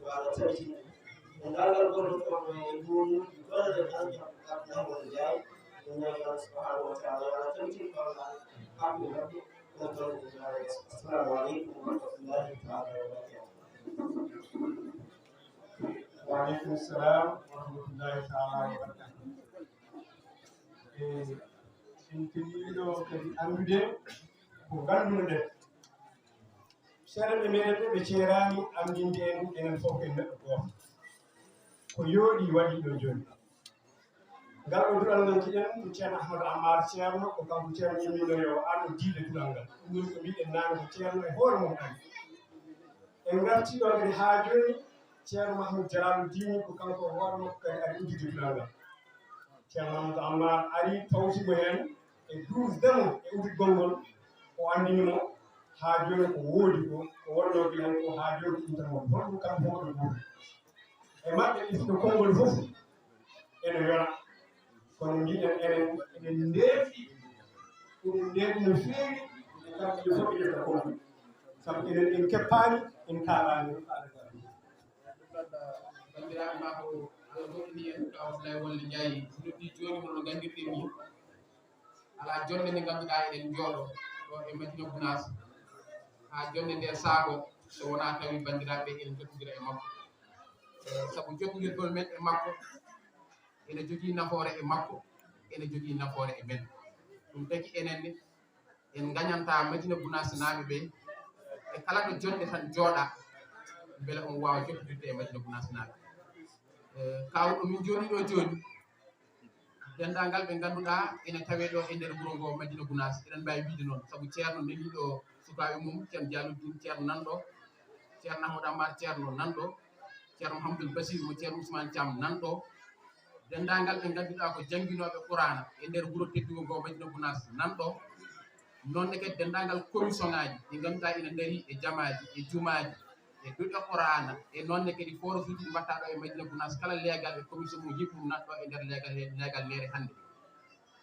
Yo Allah tabitin ɗum. Ko ngal ngal gollotoo ɗo e goomuuji golle Alhaji Abdoulahi Mohamed Ndiaye. Min ñaagii Allah subhanahu wa taala, yo Allah tabitin ɗum ngal hakkunde maɓɓe. Assalamu aleykum wa rahmatullahi taala wa barakatuh. Wa aleykum salam wa rahmatullahi taala wa barakatuh. E, en keɓii ɗo kadi anndude ko ngannduno-ɗen. Seeɗa ɓe meɗen ɓe, ɓe ceeraani anndinde en, enen fof en neɗɗo gooto. Ko yooɗi waɗi ɗo jooni. Ngal ɗo duɗal ngal njiɗen ko Ceerno Ahmadu Ammaar Ceerno, ko kanko Ceerno immino yo ar o diida duɗal ngal. Ɗum woni ko mbiɗen naane ko Ceerno e hoore mum ari. En ngartii ɗo kadi haa jooni, Ceerno Mahmoud Jalaalu Diini ko kanko e hoore makko kadi ari udditde duɗal ngal. Ceerno Mahmoud Ammaar ari tawti mo heen e duusde mo e udditgol ngol, o anndini mo haa jooni ko woodi ko, ko wonnoo gila ko haa jooni ko ɗum tan woni. Holɗum kam hoɗo gooto. E maɓɓe ɗifto konngol fof ene yona. Kono mbiɗen enen, eɗen ndeefi, eɗen ndeefi no feewi, e kamɓe fof ɓe ƴetta konngol. Sabu enen en keppaani, en kaalaani. Banndiraaɓe maa ko Allah moƴƴini en, Abdoulaye Wally Ndiaye, noddi jooni hono nganndirɗen ni. Alaa jonnde nde ngannduɗaa eɗen njooɗo ɗo e Madina Gunaas. Haa jonnde nde saago, so wonaa tawi banndiraaɓe ene njokkondira e makko. Eh, sabu jokkondirgol men e makko, ene jogii nafoore e makko, ene jogii nafoore e men. Ɗum tagi enen ne, en ngañanta Madina Gunaas naaɓe ɓe, e kala ɗo jonnde tan jooɗa, mbele on waawa jokkondirde e Madina Gunaas naaɓe. Eh, kaw ɗo min jooɗii ɗo jooni, denndaangal ɓe ngannduɗaa ene tawee ɗo e nder wuro ngo Madina Gunaas, eɗen mbaawi wiyde noon, sabu Ceerno neliiɗo sukaaɓe mum, Ceerno Jaaluddin Ceerno nan ɗo, Ceerno Ahmadu Ammar Ceerno nan ɗo, Ceerno Mouhamadoul Bachir mo Ceerno Ousmane Thiam nan ɗo. Denndaangal ɓe ngannduɗaa ko jannginooɓe Quraana e nder wuro teddungo ngo Madina Gunaas nan ɗo. Noon ne kadi denndaangal commission ŋaaji ɗi ngannduɗaa ina ndarii e jamaaji, e jumaaji, e duɗe Quraana, e noon ne kadi forage uji ɗi mbaɗtaa ɗo e Madina Gunaas, kala leegal e commission mum yiɗ ɗum nan ɗo e nder leegal he, leegal leere hannde.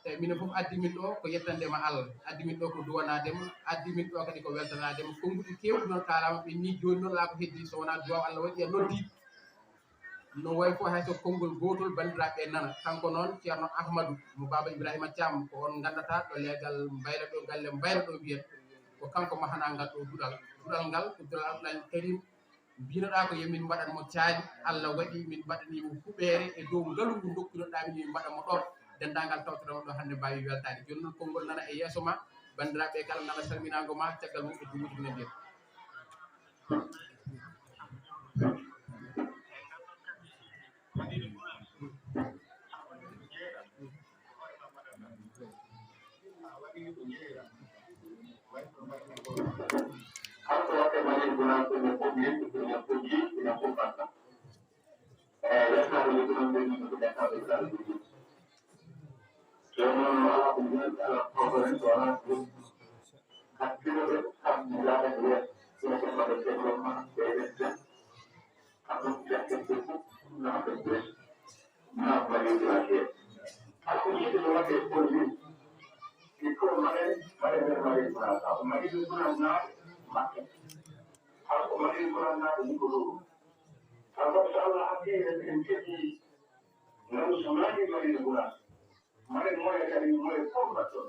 Tawi minen fof addi min ɗo ko yettande ma Allah, addi min ɗo ko duwanaade ma, addi min ɗo kadi ko weltanaade ma. Konnguɗi keewɗi noon kaalaama, ɓenni jooni noon alaa ko heddii so wonaa duwaaw Allah waɗi a noddi. No wayi fof hay so konngol gootol banndiraaɓe nana. Kanko noon Ceerno Ahmadu mo Baaba Ibrahima Thiam, ko on nganndataa ɗo leegal Mbayla ɗo, galle Mbayla ɗo mbiyen. Ko kanko mahanaa ngal ɗo duɗal. Duɗal ngal ko duɗal Alquraan Karim. Mbinoɗaa ko yo min mbaɗan mo caali, Allah waɗi min mbaɗanii mo huɓeere e dow ngalu ngu ndokkunoɗaa min, min mbaɗa mo ɗo. Denndaangal tawtoɗaa mo ɗo hannde mbaawi weltaade. Jooni noon konngol nana e yeeso ma, banndiraaɓe kala nana salminaango ma, caggal mum e duɗe mum en. Mare moye kadi moye fof mbatton.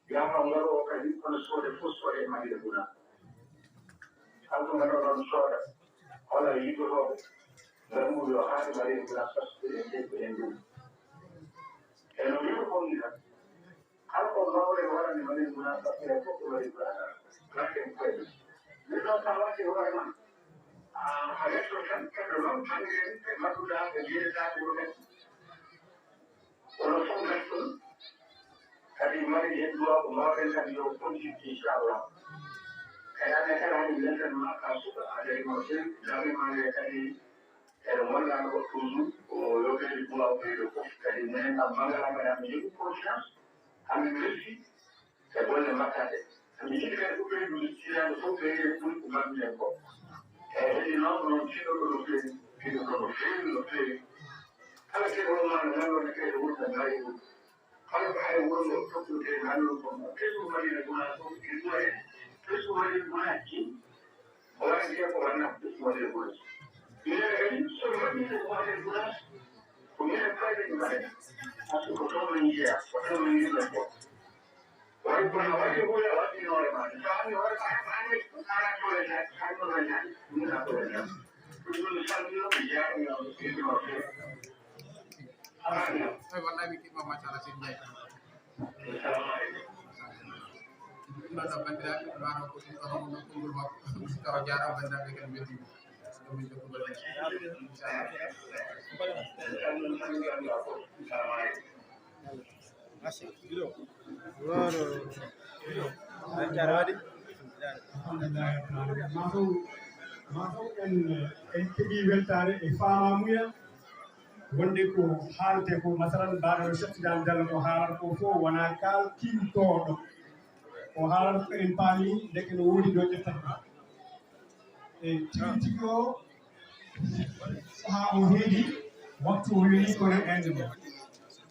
Yaama ngaro o kadi kono soode fof soode e Madina Guna. Alko ngaro ɗon sooda. Hola yiɗotooɓe. Ngarmuɗo haade Madina Guna sasde e debbo e ndum. E no wiru konnira. Kala ko mawre warani Madina Guna sasde fof ko Madina Guna. Lakken koye. Min ɗon tawaki hoore ma. A yesso tan kadi noon tangeen e mbaɗuɗaa ɓe mbiyetaa ɓe ɗum en. Kono fof ngartun kadi mari hedduwa ko mawɗen kadi yo fonti inchallah. Kayane kala hani menten ma ka suka a dari mo sen dame ma ne kadi eɗo wallano ko toujours ko yo kadi duwa ɓeyɗo fof kadi minen kam mangala kadi ami jogi confiance ami merci e golle makkaɓe. Ami yiɗi kadi ko ɓeydu siyano fof ɓeyde ɗum ko mbaɗmi en ko. E heɗi noon noon jiɗo ɗo no feewi jiɗo ɗo no feewi no feewi. Kala keɗowo ma no nanɗo ne kadi wurta ngayi ɗum. Kala ko hay wuro ngo toppirte nanɗo ko mo kesu waɗi no gona fof e duwa en kesu waɗi gona jin. O waɗi ko wanna kesu waɗi gona. Minen kadi so waɗi ko waɗi gona ko minen kadi mbaɗa. Parce que ko toon min jeeya ko toon min yimɓe ko. Wari kono wari huya waɗinoore ma. Sa anni hoore ma heɓa anni ara koye tan, anni hoore tan, min a koye tan. Ɗum ɗum salmino mi jaarno ɗum ɗo feewi. Amin. Ay wallahi mi kiɗma machallah seydi Ndiaye. Assalamu aleykum. Ɗum ɗo ɗo banndiraaɓe maaro ko ɗum ɗo homo ɗo konngol makko. Tawa jaaraama banndiraaɓe kadi mbeltiima. Ɗum min jokkugol inchallah. Alhamdulillahi rabbil alamin. Ma fof, ma fof en, en keɓii weltaare e faamaamuya wonde ko haaletee ko, masalan, mbaɗo no Cheikh Tidiane Diallo ko haalata ko fof wonaa kaaltintooɗo. O haalata ko en paami ndeke no woodi ɗo ƴettata. E tigi tigi o, sahaa o heedi, waktu o yoni kono ende mo.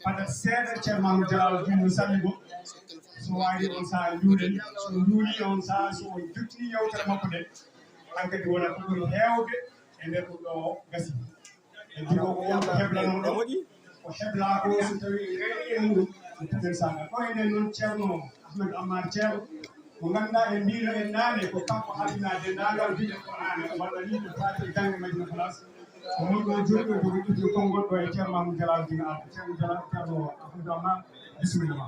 Fada seeɗa Ceerno Mamadou Jalal Dine no salli go. So wawi on saha njuuɗen, so njuuli on saha, so on jottini yewtere makko nde, hankadi wona ko ɓuri heewde e nder ɗum ɗo gasi. E ɗum ko won ko heblano ɗo, ko hebla ko so tawi reeni e muɗum, ko puɗen saga. Ko e nden noon Ceerno Ahmed Ammar Ceerno, mo ngannduɗaa en mbino en naane ko kanko halfina denndaangal binde Qur'aana walla ni ko faati e jannge Madina Place. Ko noon ɗo jooɗi ɗo jogo ƴettude konngol ɗo e Ceerno Mamadou Jalal Dine Arɗo. Ceerno Jalal, Ceerno Abdou Rahman, bisimilla ma.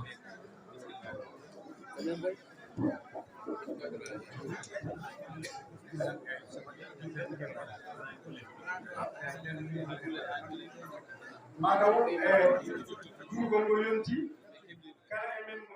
Mataw e juulgol ngol yonti, kala e men mo